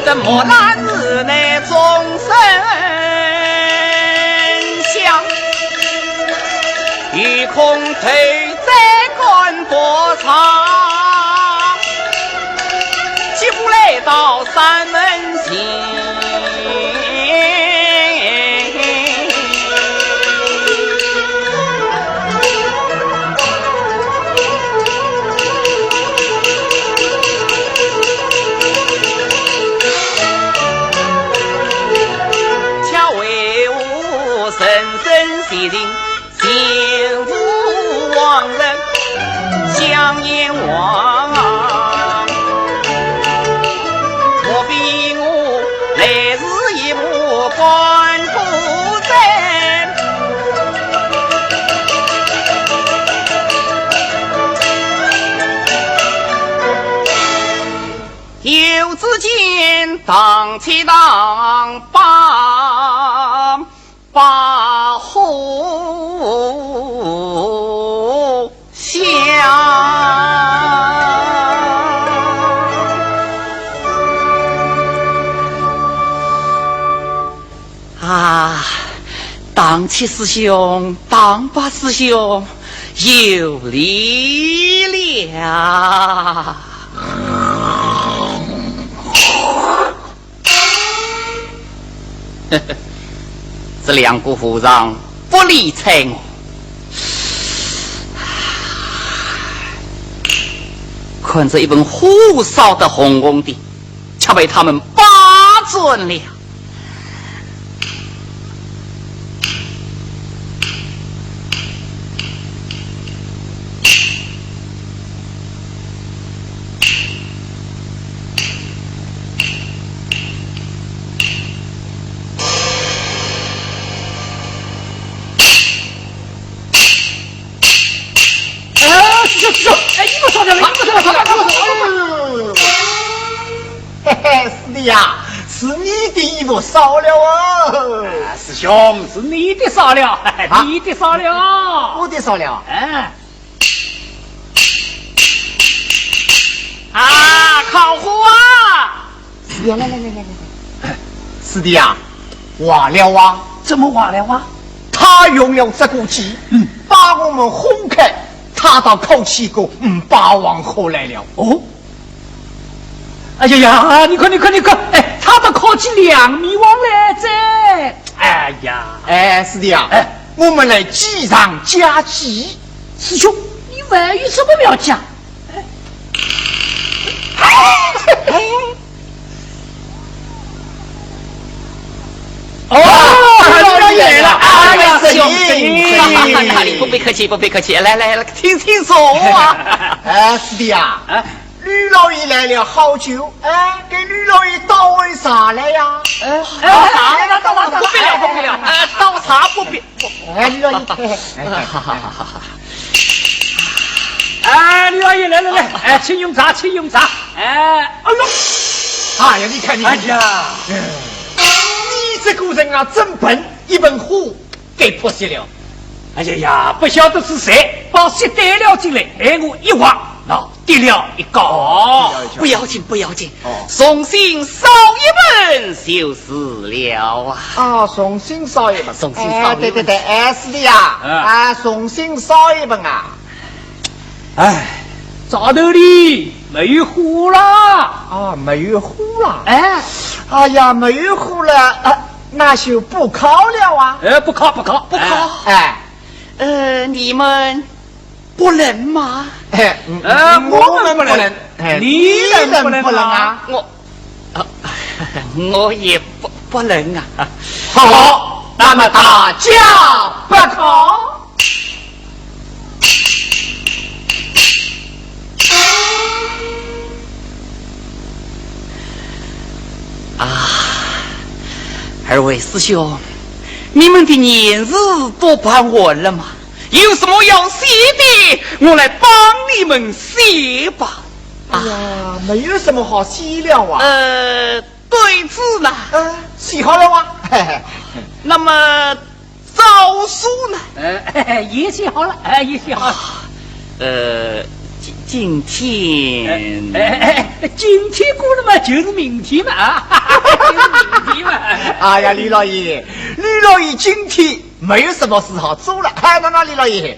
这木兰寺内众生相，一空头在观佛场，几步来到山门前。 巧为我人生写尽，前无往人相言望。莫非我来日亦无官不正？ 游子间，荡起荡，把把火香。 啊，荡气师兄，荡把师兄，有礼了。这两个和尚不理睬我，看这一盆火烧得红红的， 却被他们霸占了。 哎，师兄，师兄，哎，衣服烧掉了，衣服烧掉了，烧掉了，烧掉了。哎呦，嘿嘿，师弟呀，是你的衣服烧了啊。哎，师兄，是你的烧了，啊？你的烧了。我的烧了？哎。啊，烤火啊！ 来来来来来来，师弟啊，坏了啊！怎么坏了啊？他用了这个计，嗯，把我们哄开，他倒考起个五霸王火来了。哦，哎呀呀，你看你看你看，哎，他倒考起梁米王来哉！哎呀，哎，师弟啊，哎，我们来计上加计。师兄，你还有什么要讲？ 哦，师兄来了，哎呀，师兄，师兄，哪里，不必客气，不必客气，来来来，请请坐啊。哎，师弟啊，啊？吕老爷来了好久，哎，给吕老爷倒碗茶来呀。哎，哎，倒茶，倒茶，倒茶，不必了，不必了，哎，倒茶不必。 哎，吕老爷。哈哈哈哈哈。哎，吕老爷，来来来，哎，请用茶，请用茶。哎，哎呦，哎呀，你看，你看，哎呀，你这个人啊，真笨，一盆火给扑熄了。哎呀呀，不晓得是谁把熄弹了进来，害我一滑，那跌了一跤。哦，不要紧，不要紧，哦，重新烧一盆就是了啊。啊，重新烧一盆。重新烧一盆。哎，对对对，哎，师弟啊，嗯。啊，重新烧一盆啊。哎，灶头里没有火啦。啊，没有火啦。哎。哎呀，没有火了，啊，那就不烤了啊。哎，不烤，不烤，不烤。哎。哎。呃，你们 不冷吗？哎，嗯，呃，嗯，我们不冷，我们不冷。哎，你冷不冷啊？你冷不冷啊？我，啊，我也不，不冷啊。好，那么大家不烤。啊，二位师兄，你们的年事都办完了吗？ 有什么要写的，我来帮你们写吧。哎呀，没有什么好写了啊。呃，对子呢？呃，写好了啊。那么诏书呢？呃，也写好了，哎，也写好了。啊，呃，请，今天，哎哎哎，今天过了嘛，就是明天嘛，啊，就是明天嘛。哎呀，李老爷，李老爷今天没有什么事好做了。哎，那那李老爷，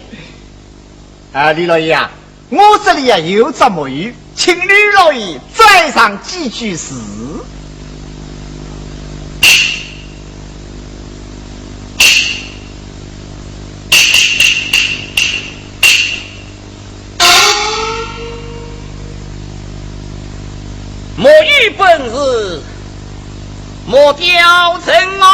啊，李老爷啊，我这里啊有只木鱼，请李老爷再唱几句词。 木鱼本是木雕成哦，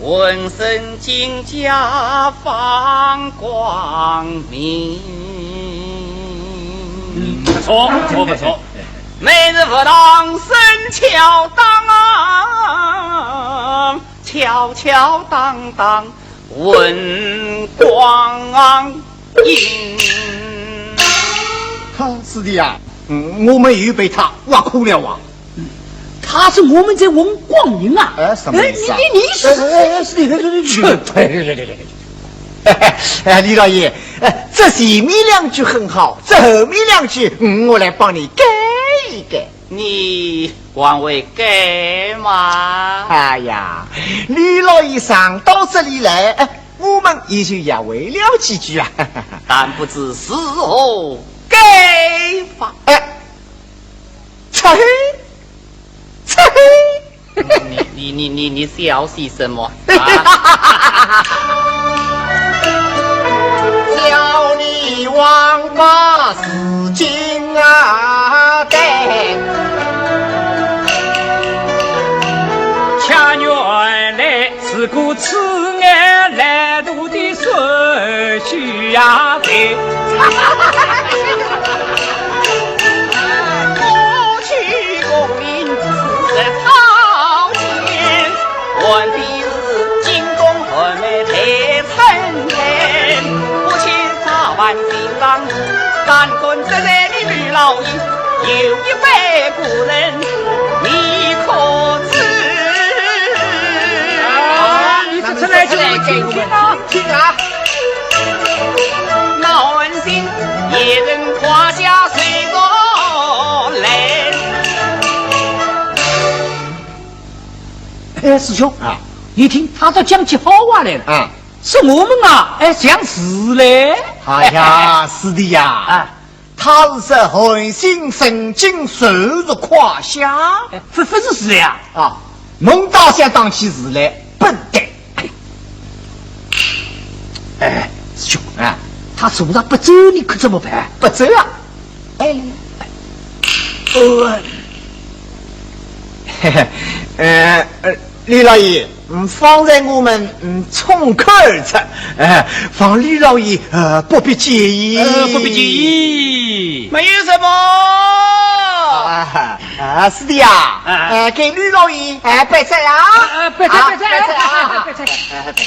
浑身金甲放光明。嗯，不错，不错，不错。每日佛堂生敲当啊，敲敲当当，文光影。哈，师弟啊，嗯，我们又被他挖空了啊。他是我们在文光影啊。哎，什么意思啊？哎，你，你，你是，哎，哎，哎，师弟，师弟，师弟。哎，李老爷，哎，这前面两句很好，这后面两句，嗯，我来帮你改一改。你还会改吗？哎呀，李老爷常到这里来，哎，我们也就学会了几句啊。但不知是何改法？哎，切嘿，切嘿。你，你，你，你，你笑些什么啊？叫你王八字经啊，对。恰原来是个痴眼来 的顺序呀，对。过去功名是草菅，换的是金宫玉女配春天，不欠早晚新郎，干干这在的女老爷，有一位故人，你可知？啊，你这出来就有听啊。 听啊。那恩情也曾夸下水中来。哎，师兄啊，你听他这讲起好话来了啊，是我们啊，哎，像是嘞。哎呀，师弟呀，啊， 他是说寒心神经受着胯下。哎，不，不是是呀。啊，侬倒想当起事来，笨蛋。哎，师兄，哎，他手上不走，你可怎么办？不走啊？哎，呃，嘿嘿，呃，呃， 李老爷，嗯，方才我们，嗯，冲口而出，哎，望李老爷，呃，不必介意。呃，不必介意。没有什么。啊，啊，师弟啊，啊。呃，给李老爷，哎，拜赞啊。啊，拜赞，啊，拜赞，拜赞啊。拜赞。哎，拜赞。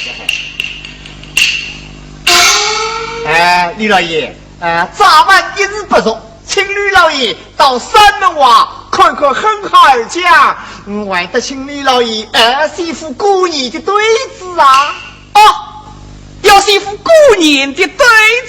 哎，李老爷， 啊，早晚一日不熟，请李老爷到山门外看看，很好讲。嗯，还得请李老爷，呃，写副过年的对子啊。哦，要写副过年的对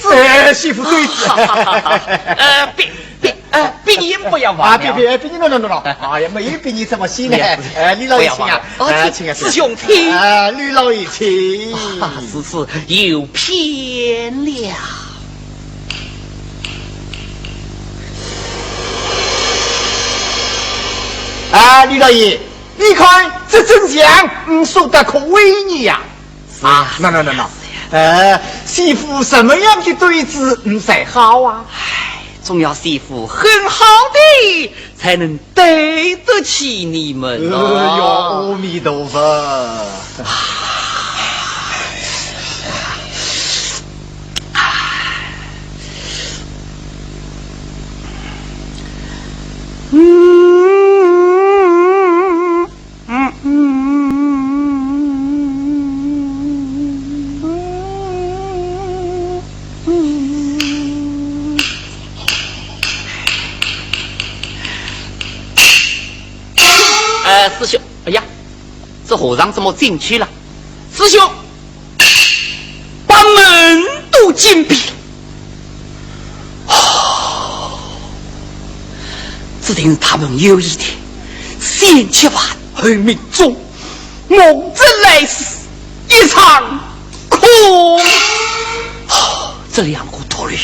子。哎，写副对子。呃，别，别，呃，别人不要忘了。啊，别，别，别人，喏，喏，喏，喏。哎呀，没有别人怎么写呢？不要，不要。哎，李老爷请啊。不要忘了。哦，哎，请，请啊，师兄请。啊，李老爷请。啊，如此有偏了。 啊，李老爷，你看这真像，嗯，说得可威严呀。是啊，啊，那，那，那，那，是呀。呃，写副什么样的对子，嗯，才好啊？唉，总要写副很好的，才能对得起你们哦。哎呦，阿弥陀佛。 呃，师兄，哎呀，这和尚怎么进去了？师兄，金匕。哦，注定是他们有意的，先揭万，后命终，梦中来世一场空。哦，这两个秃驴，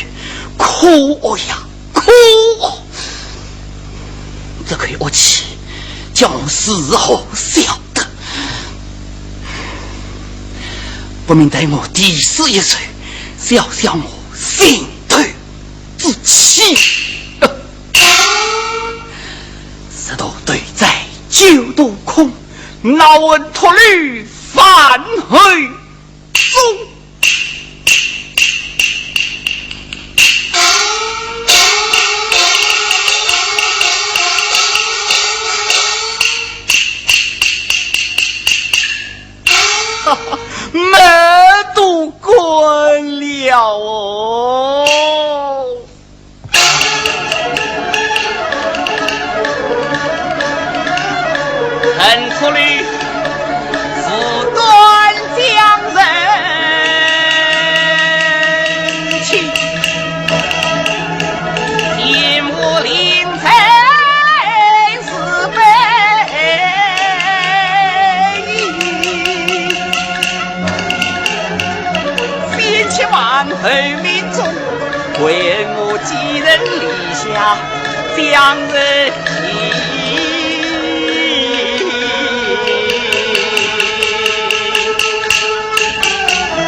可恶呀，可恶！这口恶气，叫我如何消得？不免待我题诗一首，消消我心头之气。十度斗哉九度空，闹混脱离万候中。没都关了哦。很出力，不断将人气，天无灵在 是非。先且万后命中，为我寄人篱下将人情。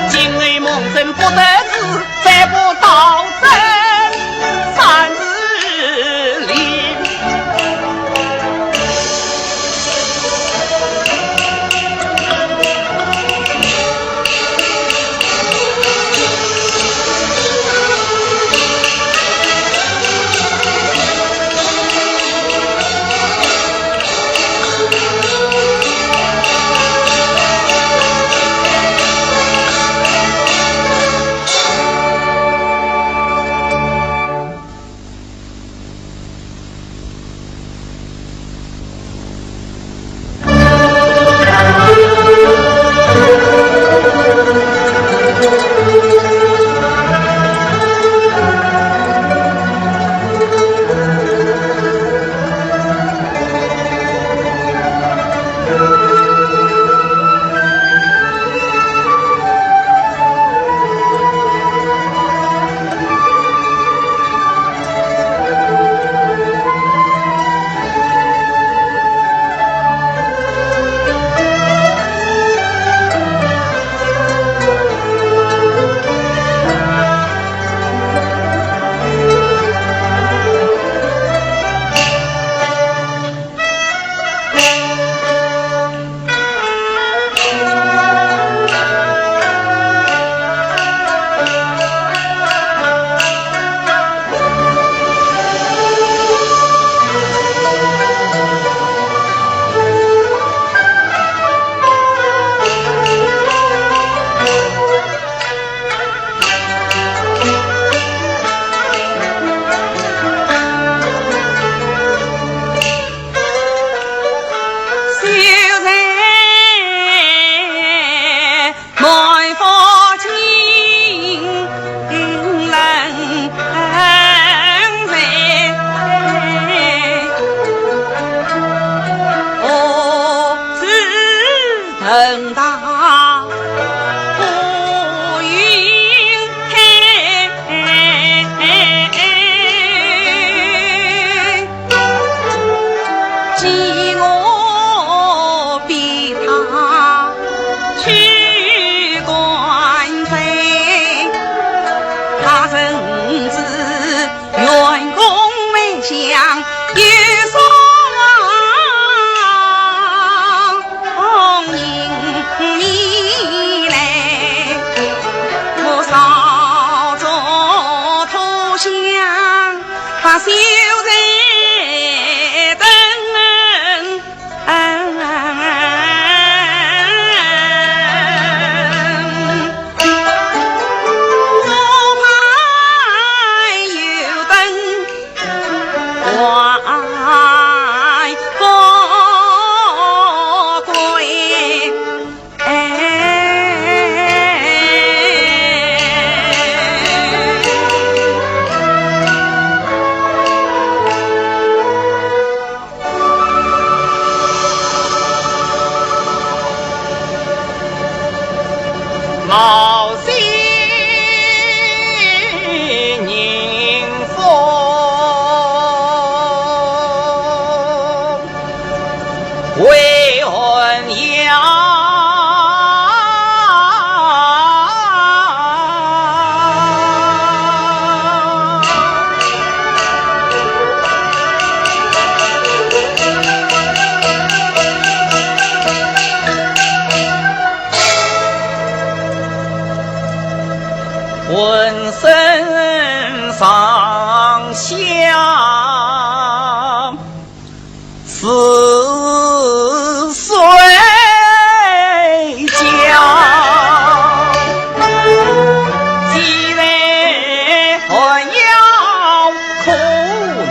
今日梦中不得志， 再不到这三日里。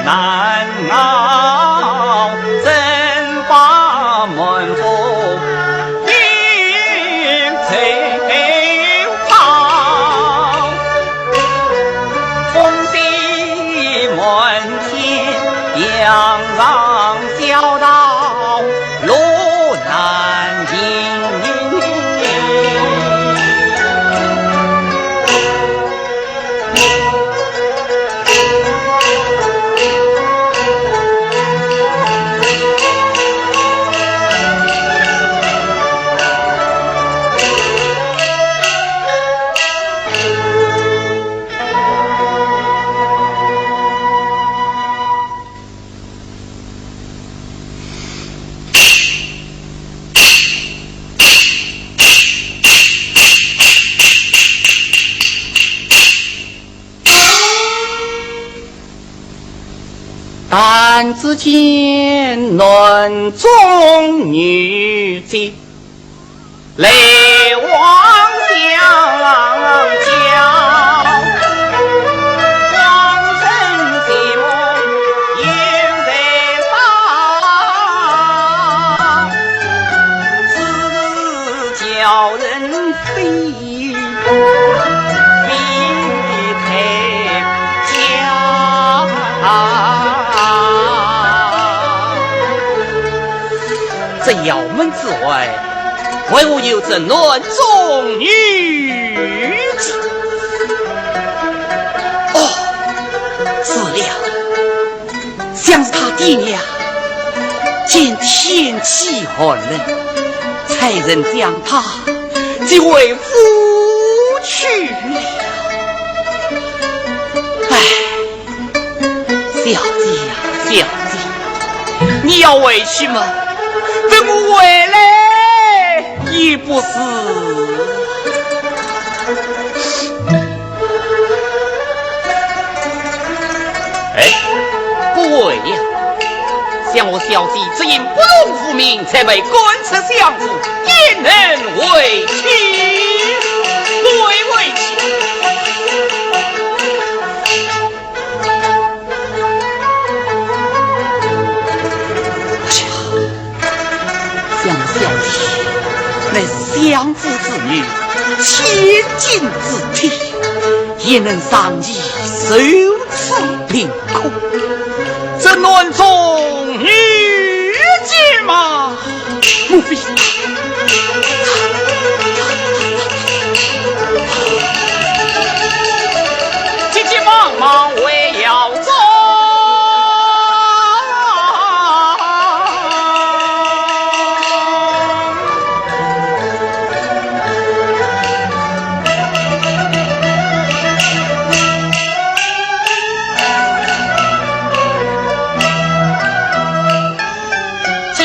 南濠争霸满腹兵谁讨？风飞满天，扬长啸到路难行。 但只见男中女杰，来往相交，望尘寂寞又在上，只叫人非 这窑门之外，为何有这男中女杰？哦，是了， 想是他爹娘见天气寒冷，差人将他接回府去了。唉，小姐呀，小姐，你要回去吗？等我回来也不是。 哎，不会呀，想我小姐只因不从父命，才被赶出相府，焉能回去？不会回去。 想小姐乃相府之女，千金之体，焉能让你受此凌辱？这男中女杰吗？莫非他……急急忙忙回窑中。 见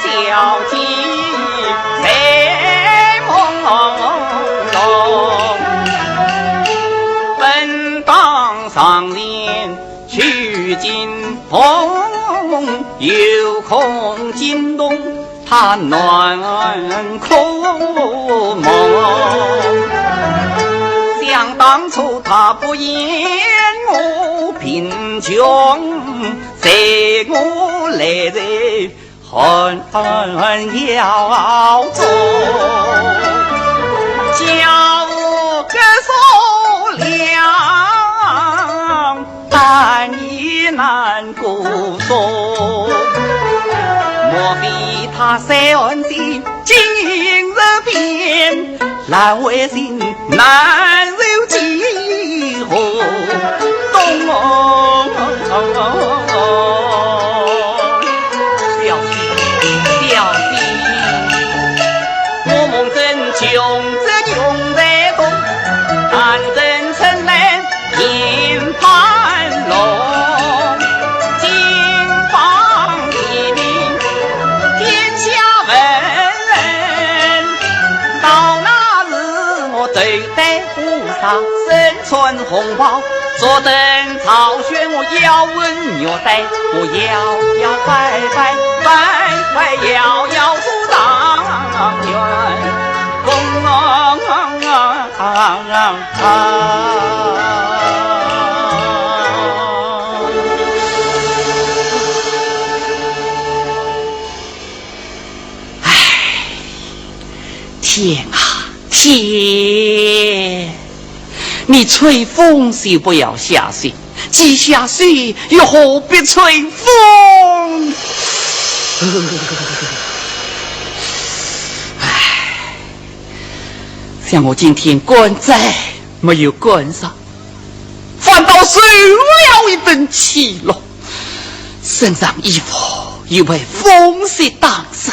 小姐在梦中，本当上前去惊动，又恐惊动她难可梦。想当初她不言我贫穷， 待我来在寒窑中，家无隔宿粮，但也难过说。莫非她在暗地 今日边，难为情，难受几何冬。小姐，小姐，我梦中穷则穷在冬，但人称来 银盘龙，金榜题名，天下闻。到那时我头戴乌纱，身穿红袍，坐等朝选，我摇文玉带，我摇摇摆摆，摆摆摇摇出状元。公啊！ 啊啊啊！天啊，天！你吹风就不要下水，既下水又何必吹风？唉，想我今天赶斋没有赶上，反倒受了一顿气咯。身上衣服又被风雪打湿。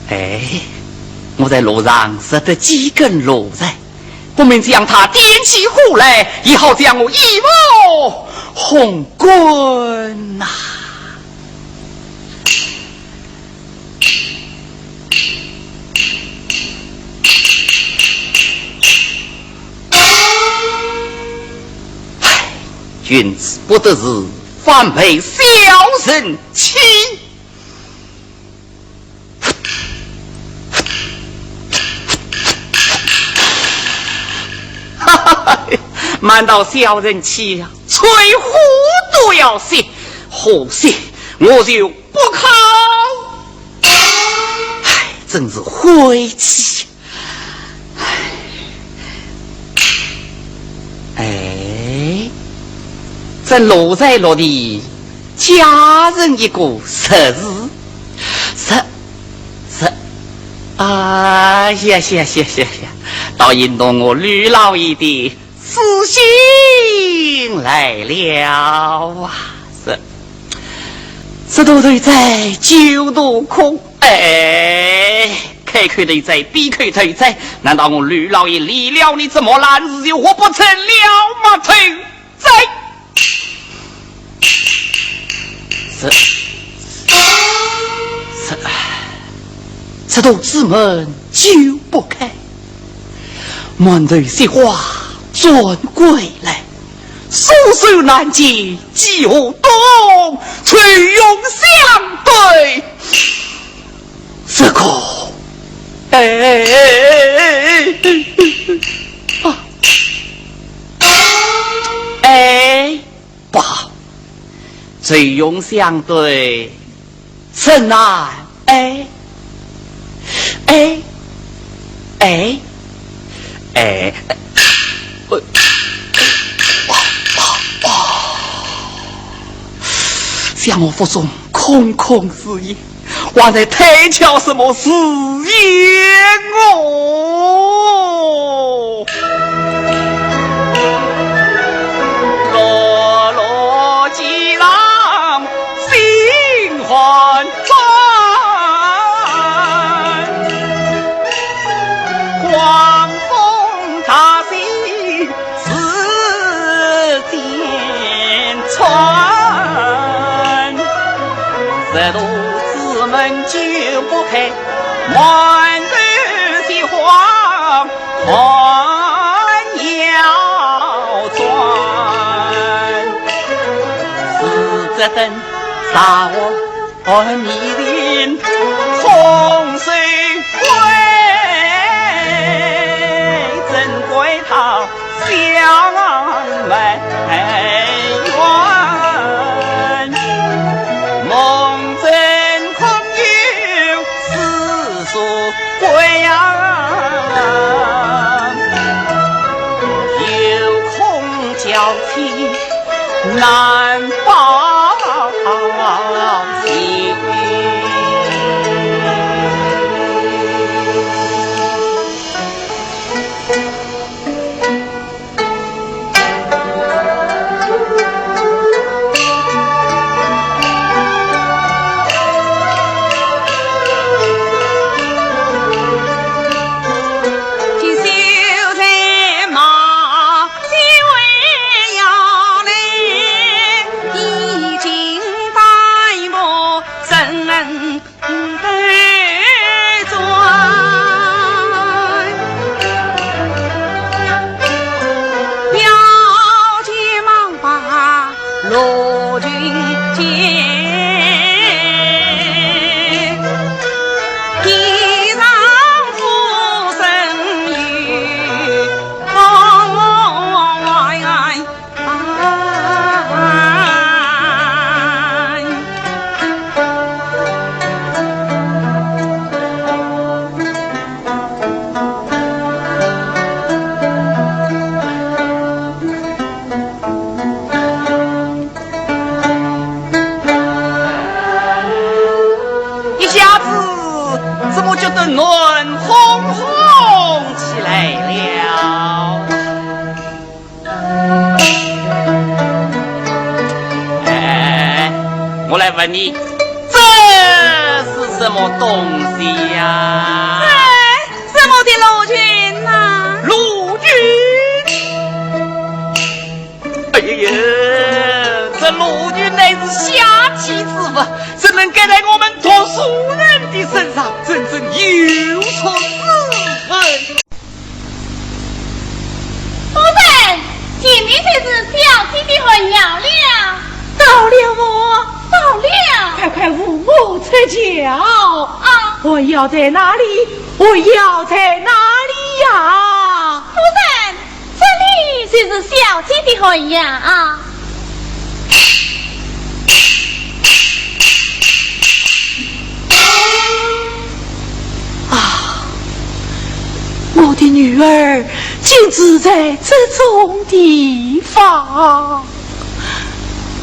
哎，我在路上拾得几根芦柴，不免将它点起火来，也好将我衣服烘干呐。唉，君子不得志，反被小人欺。 哈哈哈，瞒到小人欺呀，吹火都要熄，火熄我就不烤。唉，真是晦气。唉，哎，这芦柴落地，加人一个十字，十 是，啊，谢谢谢谢谢，倒应了我吕老爷的私心来了啊！是，十度头哉，九度空，哎，开口头哉，闭口头哉，难道我吕老爷离了你这么烂事，又活不成了吗？头 在。是，是，这道之门就不开，满头雪花转归来，束手难解几何冬，翠云相对，这个，哎，啊。 哎，不好，翠云相对，甚难哎，哎，哎，哎，呃，想我腹中空空如也， 还在推敲什么时辰哦？落落几浪心欢欢，狂风大雪 时间穿，十度之门九不开，满头雪花还要转。是这等啥我 寒泥林，空手归，怎怪他相埋怨？梦中空有丝索归啊，又恐娇妻 难报情。我来问你，这是什么东西呀？哎，什么的罗裙呐？罗裙？哎呀呀，这罗裙乃是下贱之物，怎能盖在我们读书人的身上？真正有辱子孙。 夫人，前面就是小姐的寒窑了。到了哦。到了。快快扶我出轿。啊。寒窑在哪里？寒窑在哪里呀？夫人，这里就是小姐的寒窑。 啊，我的女儿竟住在这种地方。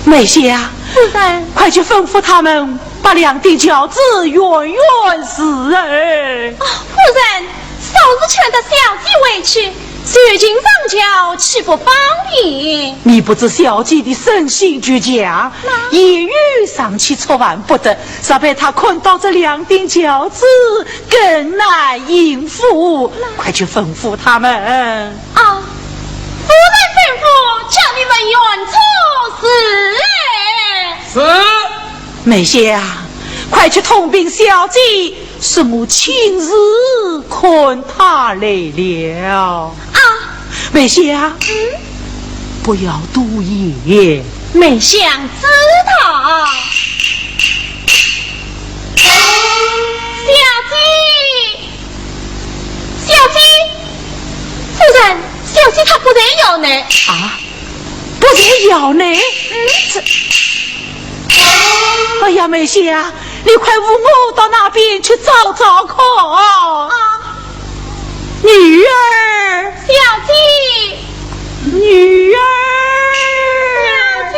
梅香啊，夫人。快去吩咐他们把两顶轿子远远伺候。啊，夫人， 早日劝得小姐回去，如今上轿岂不方便？你不知小姐的身心俱佳，那？言语尚且触犯不得，若被她看到这两顶轿子，更难应付。那？快去吩咐他们。啊，夫人吩咐，叫你们远处侍候。是。梅香啊，快去通禀小姐， 是我亲自看她来了。啊。梅香，嗯？不要多言。梅香知道。小姐，小姐，夫人，小姐她不在窑内。啊？ 不在窑内？嗯。这，哎呀，梅香啊，你快扶我到那边去找找看。啊。女儿。小姐。女儿。小姐。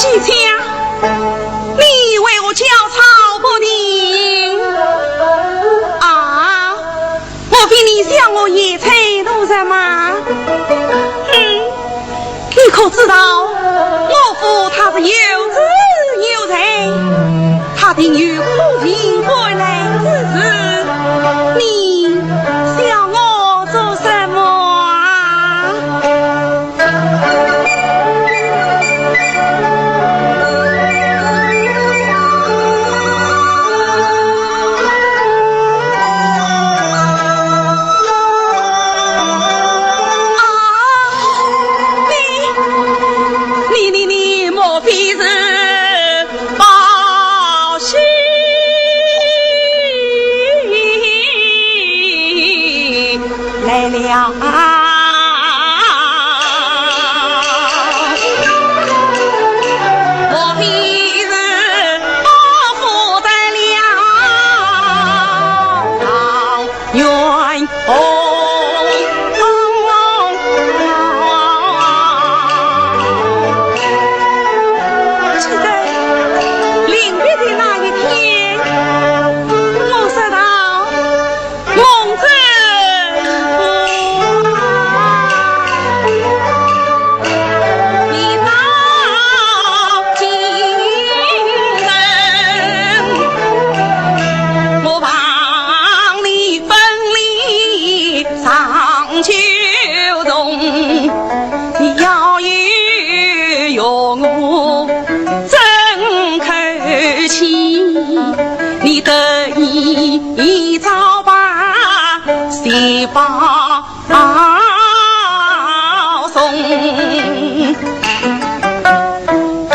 西厢，你为何焦躁不定？啊，莫非你想我叶翠奴人吗？哼，你可知道我父他是有子有才，他定有苦尽甘来之时，你想我做什么啊？ 你，你，你，你莫非是报喜？一早把喜报送，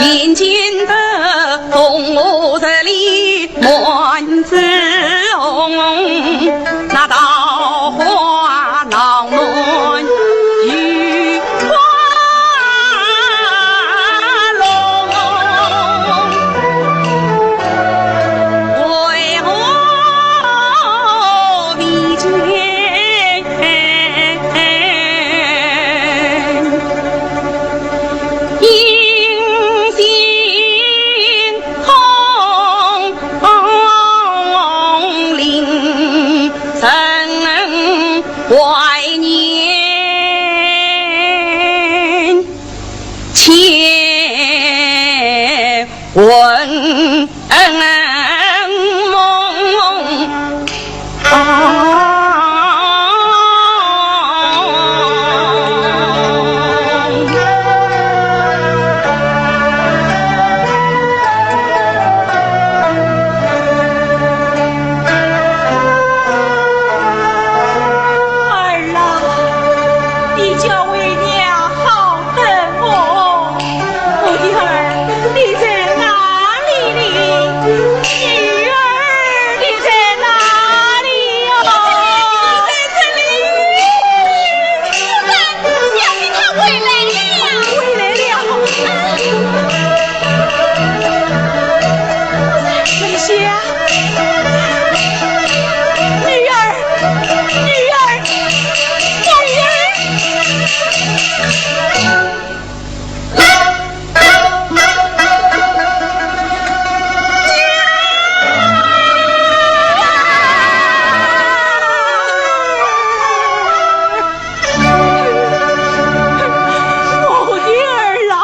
眼见得红霞十里满枝红，那桃花闹满 怀念，千魂梦。儿啊，你叫为娘好等我。我的儿，你在哪里呢？女儿，你在哪里呀？在这里。 小姐她回来了。回来了。梅香，女儿，女儿，女儿。 我的儿啊，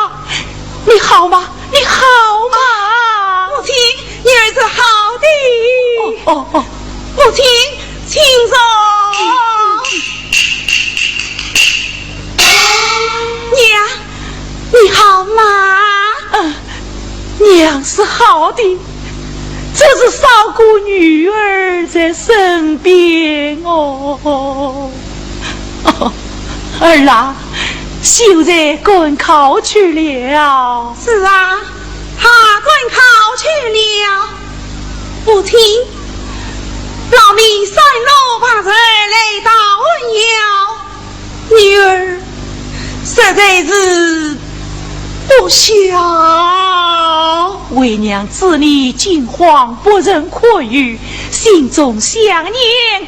你好吗？你好吗？母亲，女儿是好的。哦，哦，哦。母亲，请坐。娘，你好吗？嗯，娘是好的，只是少个女儿在身边哦。 哦，儿啊，秀才赶考去了。是啊，他赶考去了。母亲，老命三路跋涉来到寒窑，女儿实在是不孝。为娘知你惊慌，不曾可语，心中想念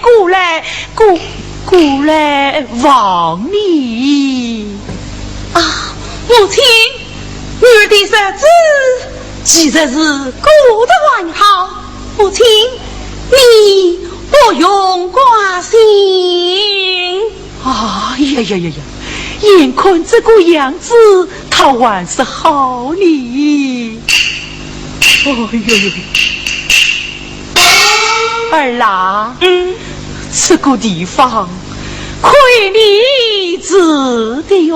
故来，故 故来望你。啊，母亲，女儿的日子其实是过得还好，母亲，你不用挂心。哎呀呀呀呀，眼看这个样子， 他还是好呢。哦哟哟，儿啊，嗯，这个地方亏你住的哟。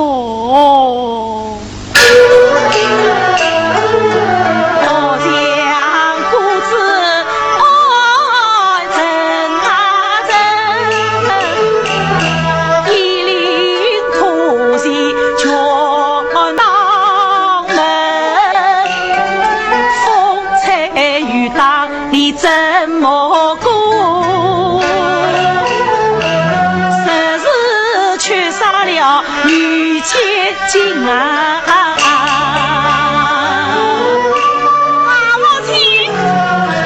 啊，母亲，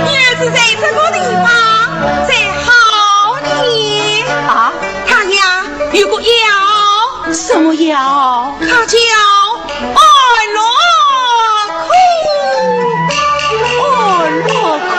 女儿是在这个地方才好呢。啊？她呀，有个药。什么药？它叫 安乐खो，安乐खो。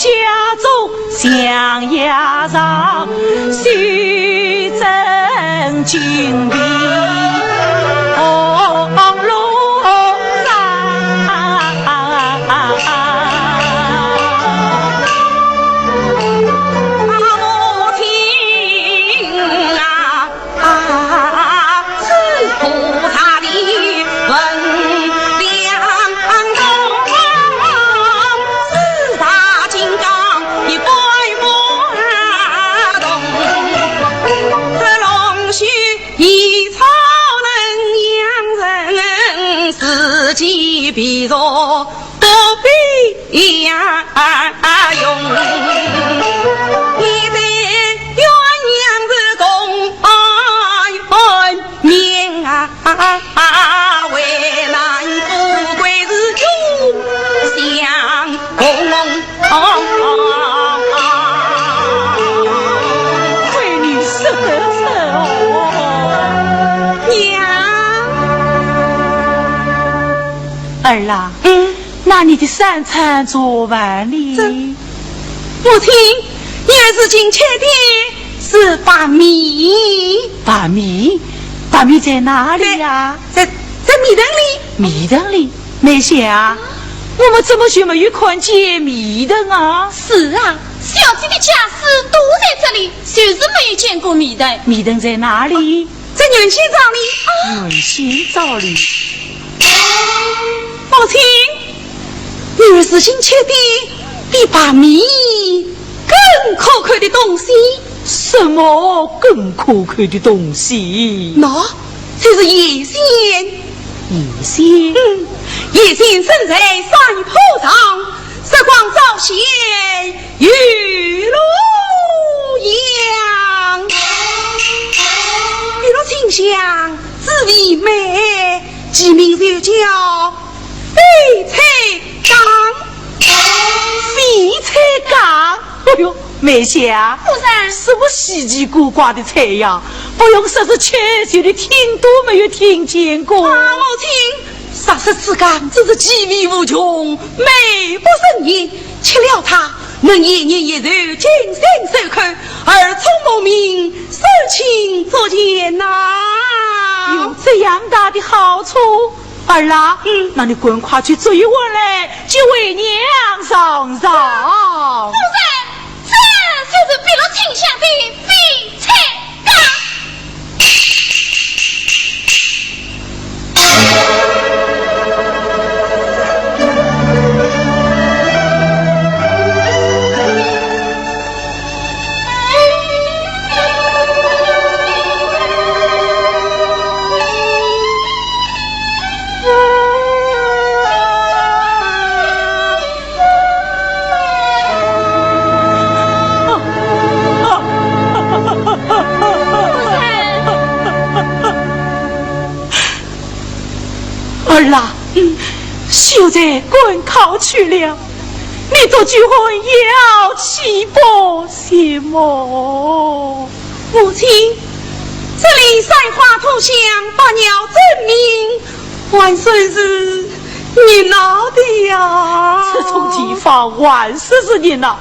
家中象牙上，须真金皮红罗儿啊，嗯。那你的三餐做完了？这，母亲，女儿如今吃的是白米。白米？白米在哪里呀？在，在，在米盆里。米盆里？梅香啊，我们怎么就没有看见米盆啊？是啊，小姐的家私都在这里，就是没有见过米盆。米盆在哪里？ 在原先灶里。原先灶里。母亲，女儿如今吃的比白米更可口的东西。什么更可口的东西？那就是盐线。盐线？嗯，盐线生在山坡上，日光照下，有路阳。比如清香， 滋味美，其名就叫翡翠柑。翡翠柑？哎呦，梅香，夫人。什么稀奇古怪的菜呀？不用说是吃，就连听都没有听见过。啊，母亲，实说此柑真是其味无穷，美不胜言。吃了它，能延年益寿，金星授khoerr，耳聪目明， 手清足健呐。有这样大的好处，儿啊，嗯。那你赶快去做一碗来，给为娘尝尝。夫人，这就是碧落清香的翡翠柑。 儿啊，秀才赶考去了， 你独居寒窑起不寂寞。母亲，这里山花吐香，百鸟争鸣，还算是热闹的呀。这种地方还算是热闹？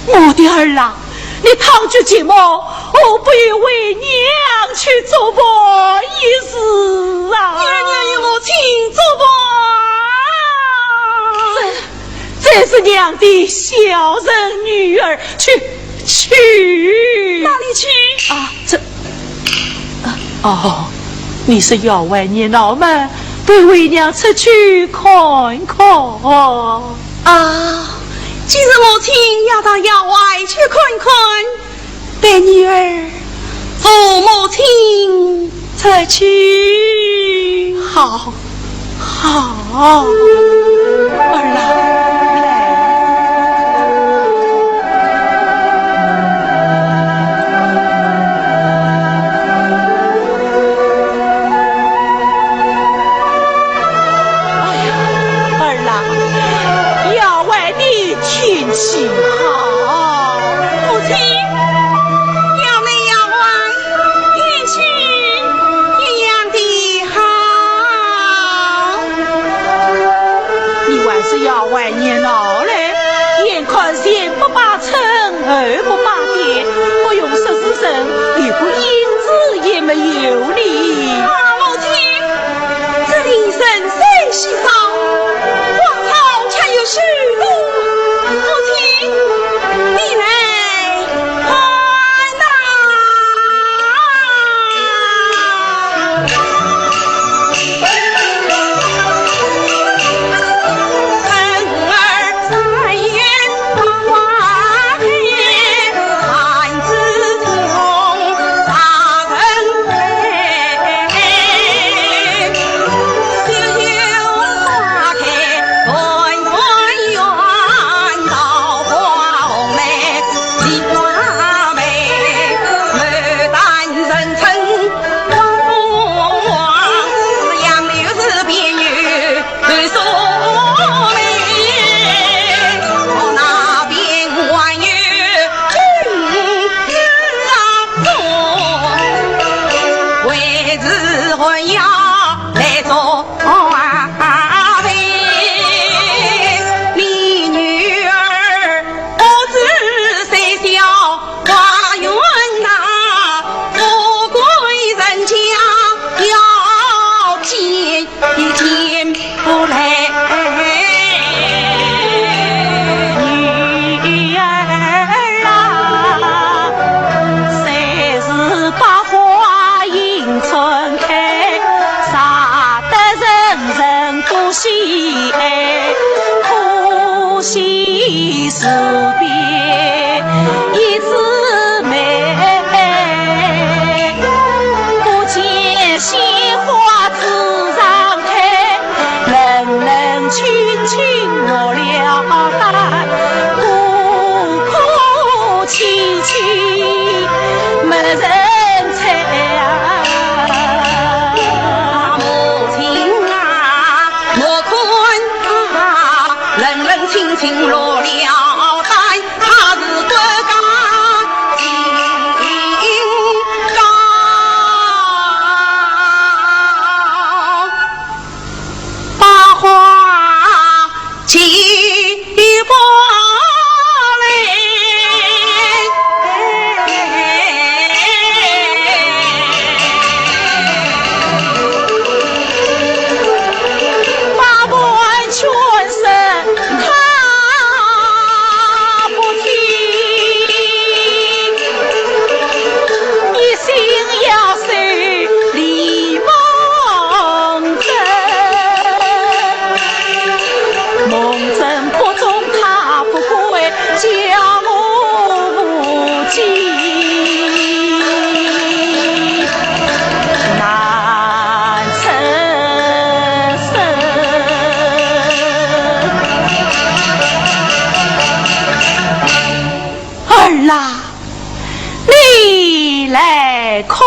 我的儿啊， 你倘觉寂寞，何不与为娘去作伴一时啊？女儿愿与母亲作伴。这，这是娘的孝顺女儿，去，去。哪里去？啊，这，啊，哦，你是要外热闹吗？陪为娘出去看看。啊，既是母亲要到窑外去看看， 待女儿扶母亲出去。好，好，儿啊，来。哎呀，儿啊，窑外的 天气好。母亲，窑内窑外，天气一样的好。你还是窑外热闹嘞，眼看寂寞有礼。啊，母亲，这里人声稀少，荒草却有许多。母亲，你来看呐。儿啊，你来看。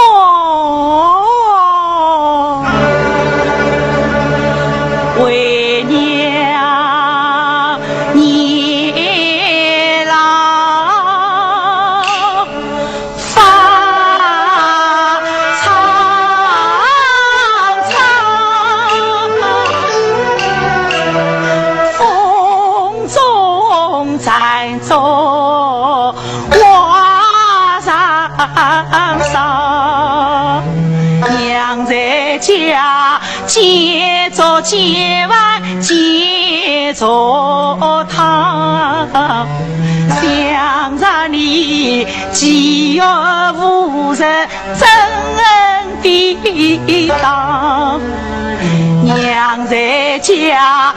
娘在家，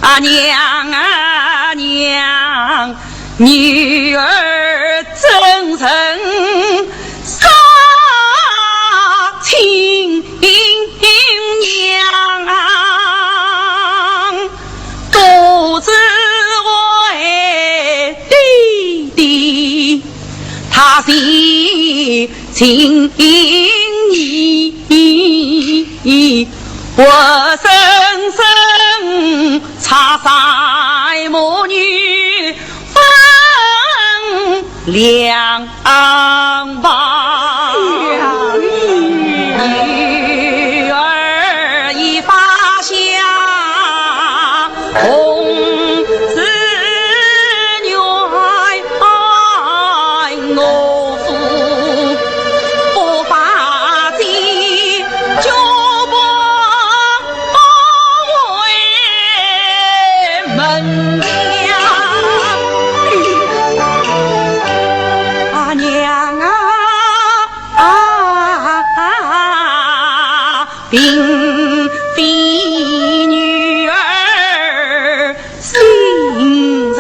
啊娘啊娘，女儿怎生杀亲娘，都是为爹爹他心情意。 活生生插在母女分两旁。女儿已发下 红纸鸢，我父不把姐就不为门了。啊娘啊，啊，并非女儿心上，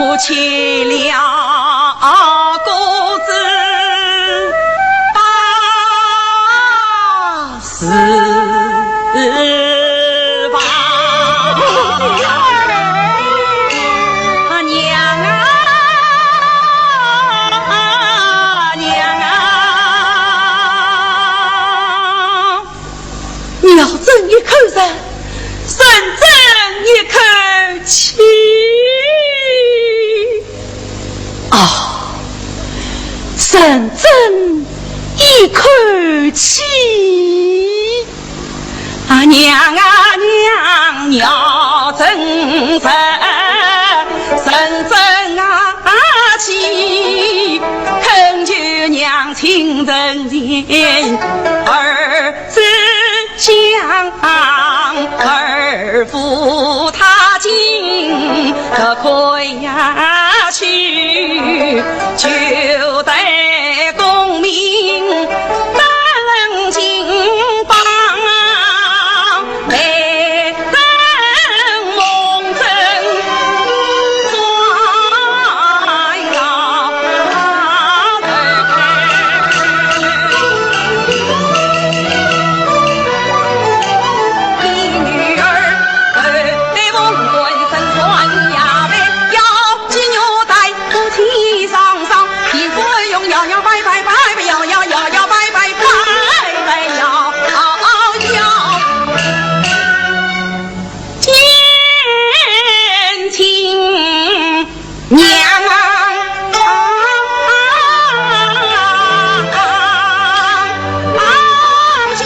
我吃了果子把事忘。啊娘啊，娘啊！ 你要争一口舌，认真一口气。啊，认真一口气。啊，娘啊娘，你要争舌，认真啊气，恳求娘亲成全儿子 想儿父他今可快呀去，就待功名得人敬榜，待人梦中转。 娘啊，贤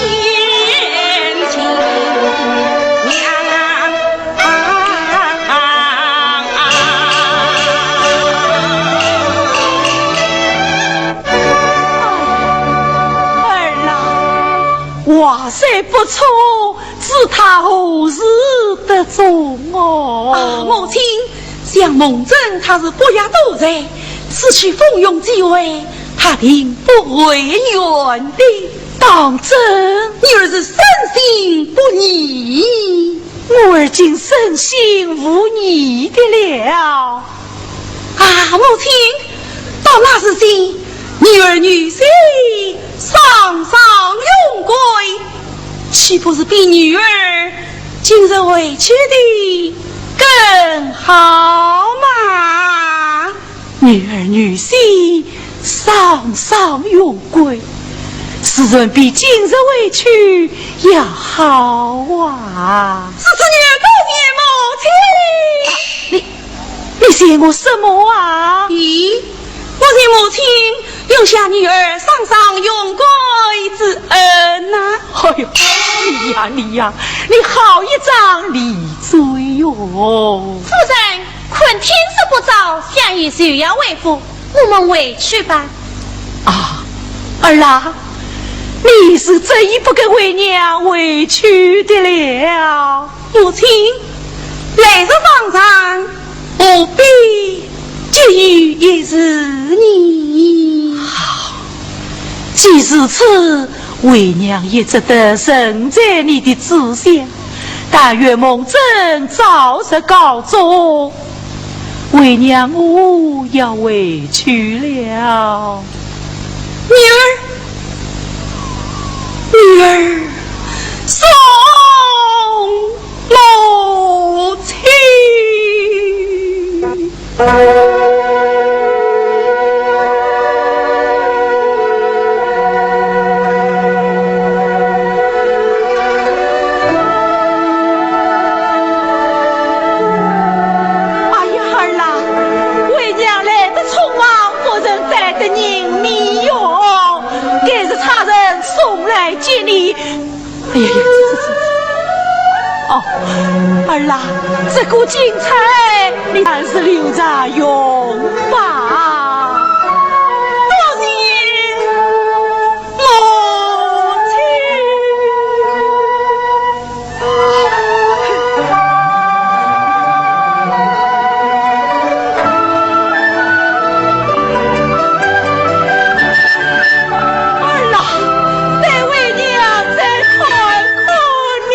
妻娘啊。儿啊，话虽不错，只他何时得中哦？啊，母亲， 想梦中他是不雅多才，此去风云际会，他定不会远的。当真？女儿是深信不疑。我儿竟深信无疑的了。啊，母亲，到那时间，女儿女婿上上荣归，岂不是比女儿 今日回去的更好嘛。女儿女婿上上荣归，自然比今日回去要好啊。是，是女儿多谢母亲。你，你谢我什么啊？咦， 我谢母亲有下女儿上上荣归之恩呐。哎呦，你呀，你呀，你好一张利嘴哟！夫人，困天色不早，相爷就要回府，我们回去吧。啊，儿啊，你是执意不肯为娘回去的了。 母亲，来日方长，何必急于一时呢？好，既如此，为娘也只得顺在你的旨下，但愿梦真早日告终。为娘我要回去了。女儿，女儿，送母亲。 哎呀，儿啊，为娘来得匆忙，不曾带得人面药，该是差人送来接你。 哎呀呀，这，这，这，哦，儿啊，这个金钗你还是留着用吧。多谢母亲。 儿啊，待为娘再看看你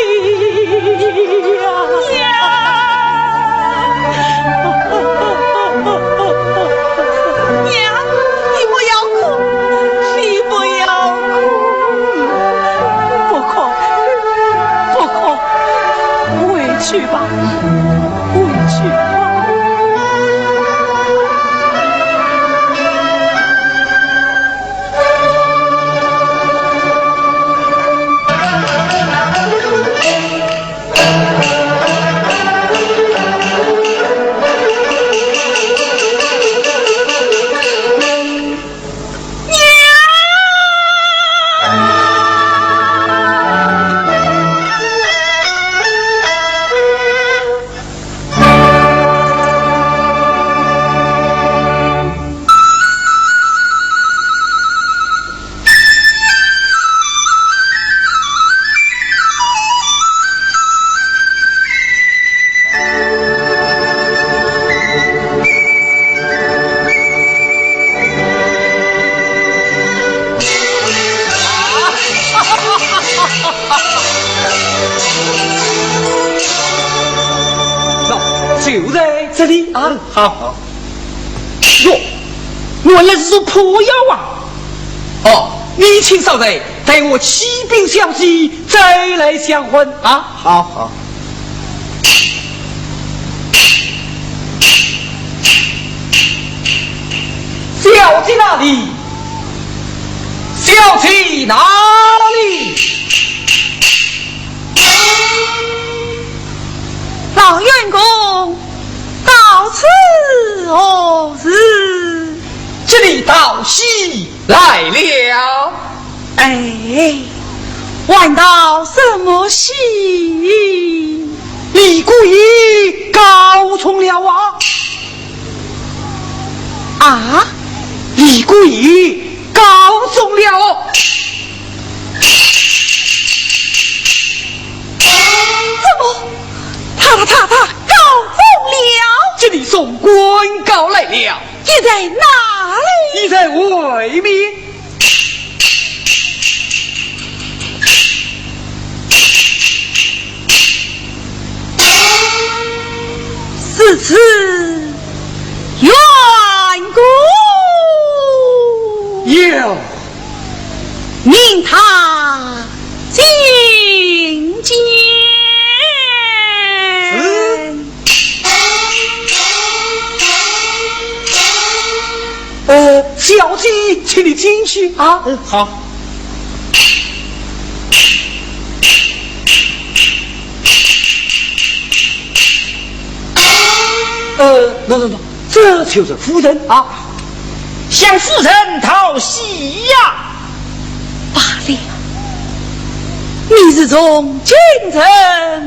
呀。娘！娘，你不要哭，你不要哭。不哭，不哭，回去吧。 回去吧。那就在这里啊。好，好。哟，原来是说破药啊。哦，你请稍待，待我启禀小姐，再来相还啊。好，好。 小姐哪里？小姐哪里？老员工，到此何事？这里道喜来了。 哎，还道什么喜？李桂英告终了啊！啊？李桂英告终了。怎么？她，她，她告终了？这里送官告来了。你在哪里？你在外面。 是此缘故。有。命他进见。是。 呃，小姐，请你进去啊。嗯，好。呃，喏，喏，喏，这就是夫人啊。向夫人道喜呀。罢了，你是从京城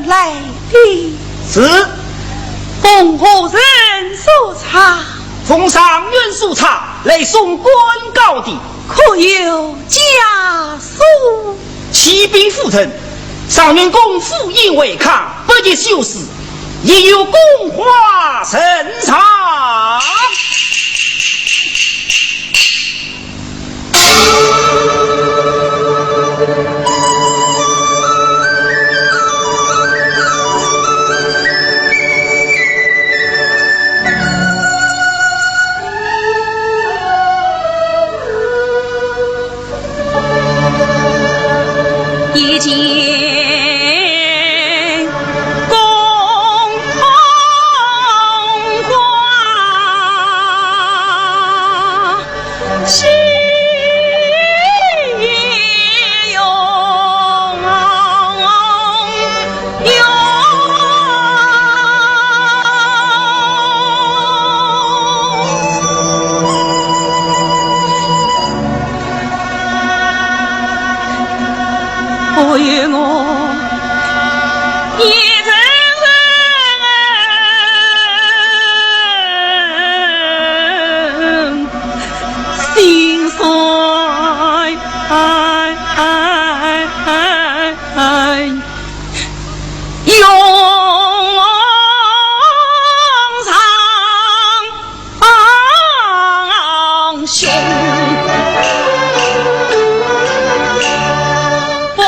来的？是。奉何人所差？ 奉状元所差来送官告的。可有家书？启禀夫人，状元公赴宴会客，不及休书，亦有宫花呈上。一人人心酸，永伤心。不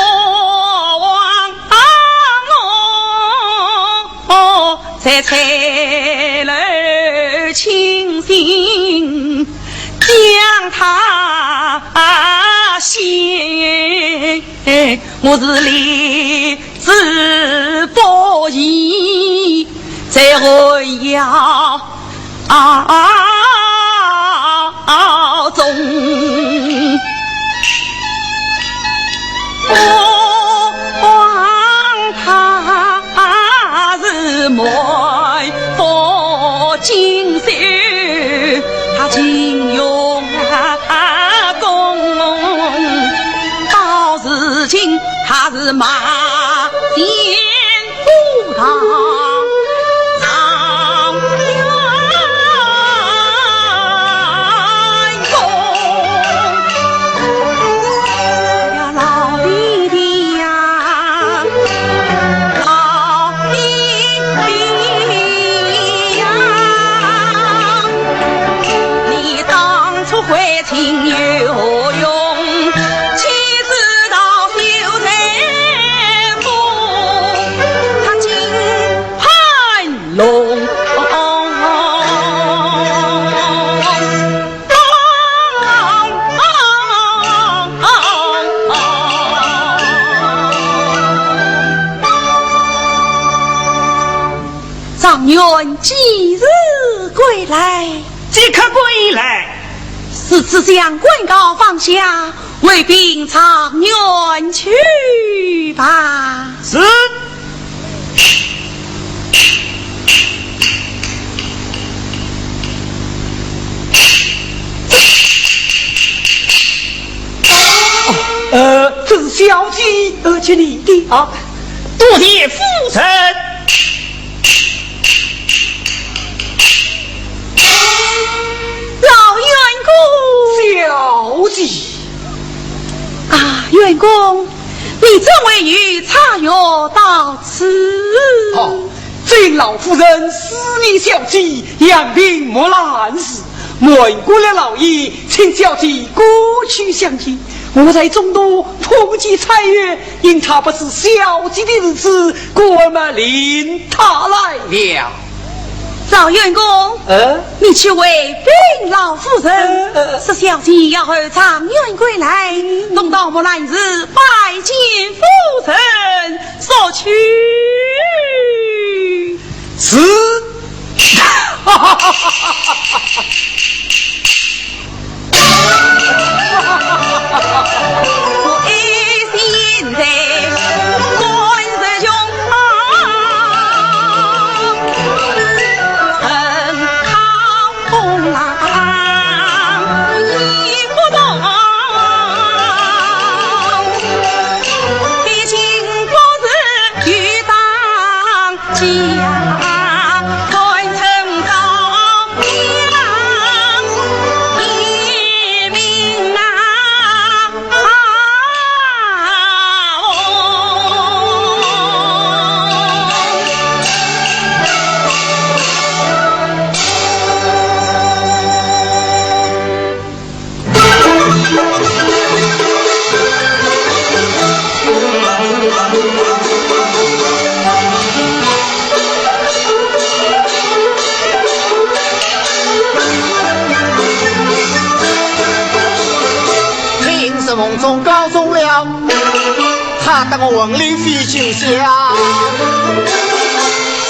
枉我在翠楼倾心，将她写。我是立志不移，在寒窑中。 望她是满腹锦绣，她情愿供，到如今她是马前 状元几时归来？即刻归来。 如此将官告放下，回禀状元去吧。是。哦，呃，这是小姐，呃，请你的啊。多谢夫人。 老员工。小姐。啊，员工，你怎会有差约到此？哦，只因老夫人思念小姐，养病木兰时，瞒过了老爷，请小姐过去相见。我在中途碰见差约，因她不是小姐的儿子，故而嘛领她来了。 老员工，呃？你去回禀老夫人，呃，呃。说小姐要候状元归来，嗯。同到木兰寺拜见夫人，说去。是。听说梦中告终了，他当我魂里飞去了。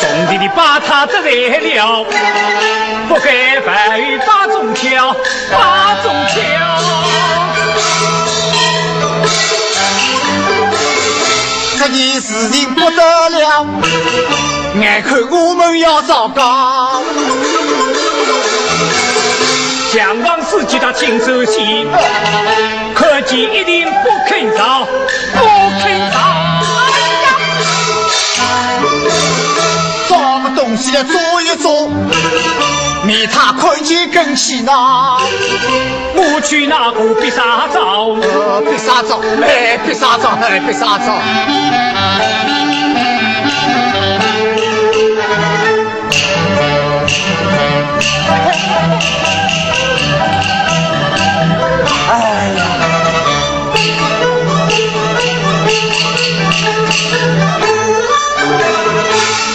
兄弟的把他得罪了，不该白白中挑。 八中条。这件事情不得了，眼看我们要糟糕。想往自己的亲手去，可见一定不肯饶，不肯饶。你他看见更气恼。我去拿个必杀招。呃，必杀招，哎，必杀招，哎，必杀招。哎呀！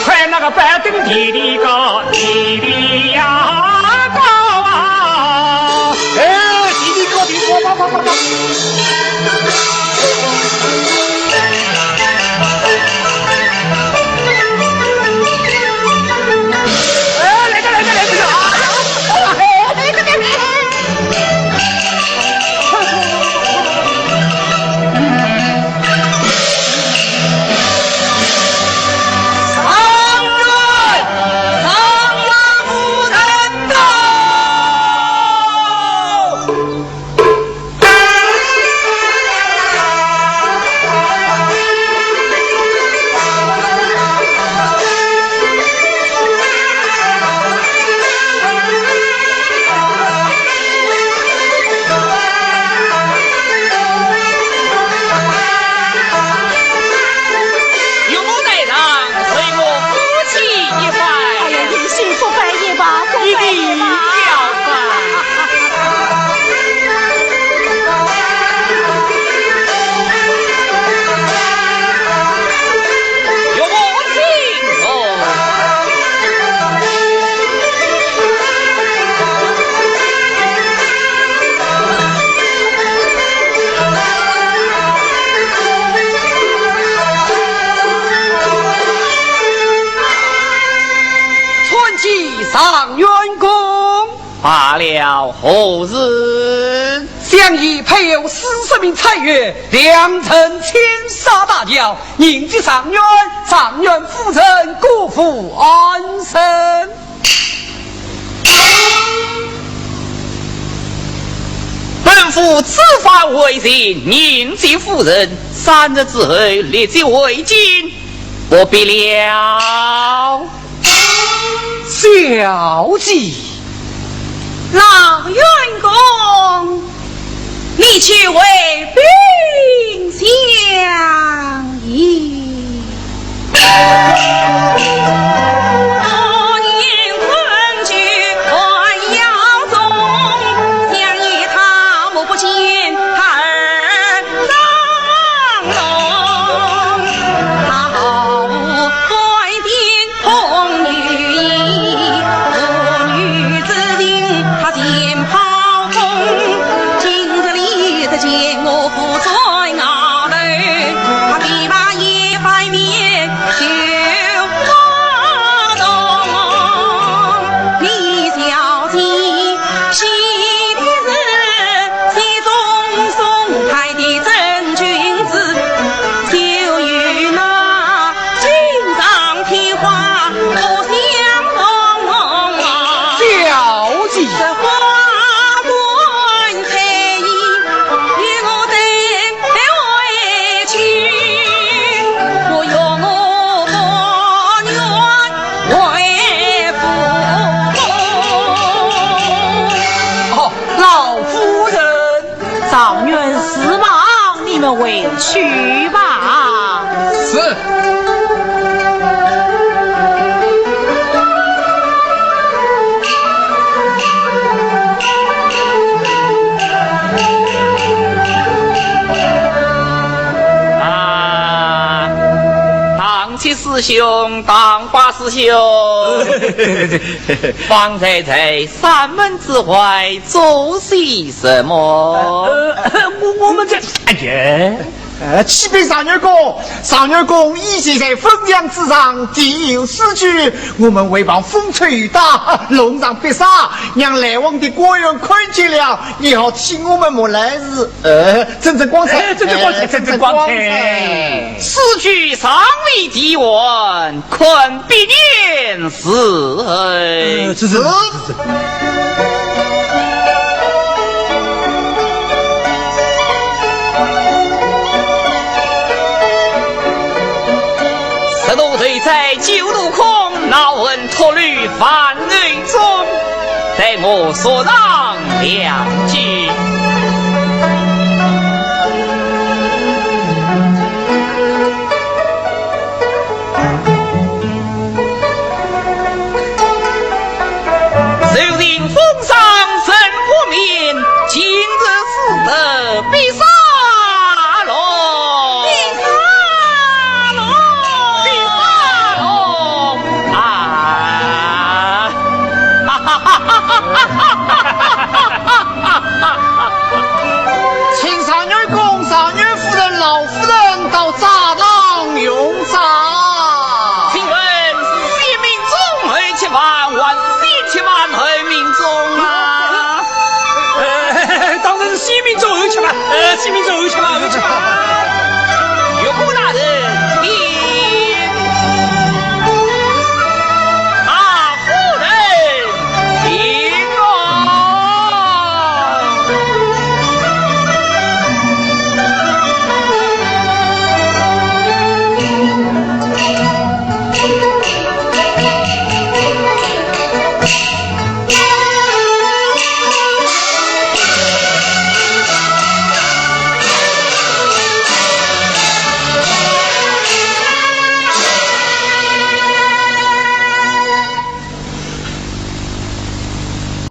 快拿个板凳提提高，提提呀高啊！哎，提提高，提提高，高，高，高，高。哎，来个，来个，来个啊！岳母在上，随我扶起一番。哎呀，你幸福百一吧，福百一吧。一定要吧。岳母请坐。 参见状元公。罢了，何事？相爷派有四十名差役，两城侵杀大轿，迎接状元，状元夫人过府安身。 本府知法为先，迎接夫人，三日之后立即回京，不必了。小姐。老员工，你去回禀相爷。 小姐。 哦，老夫人。状元事忙，你们回去吧。是。 啊，唐七师兄，唐八师兄，方才在山门之外做些什么？呃，我，我们在，哎呀，呃，启禀状元公，状元公以前在粉墙之上题有诗句，我们为防风吹雨打，弄上必杀，让来往的官员看见了，也好请我们莫来事。 呃，正正光彩，哎，正正光彩，哎，正正光彩。此句尚未题完，看别人是。呃，这是。谁在九渡空，老恨脱离万难中，待我速上梁去。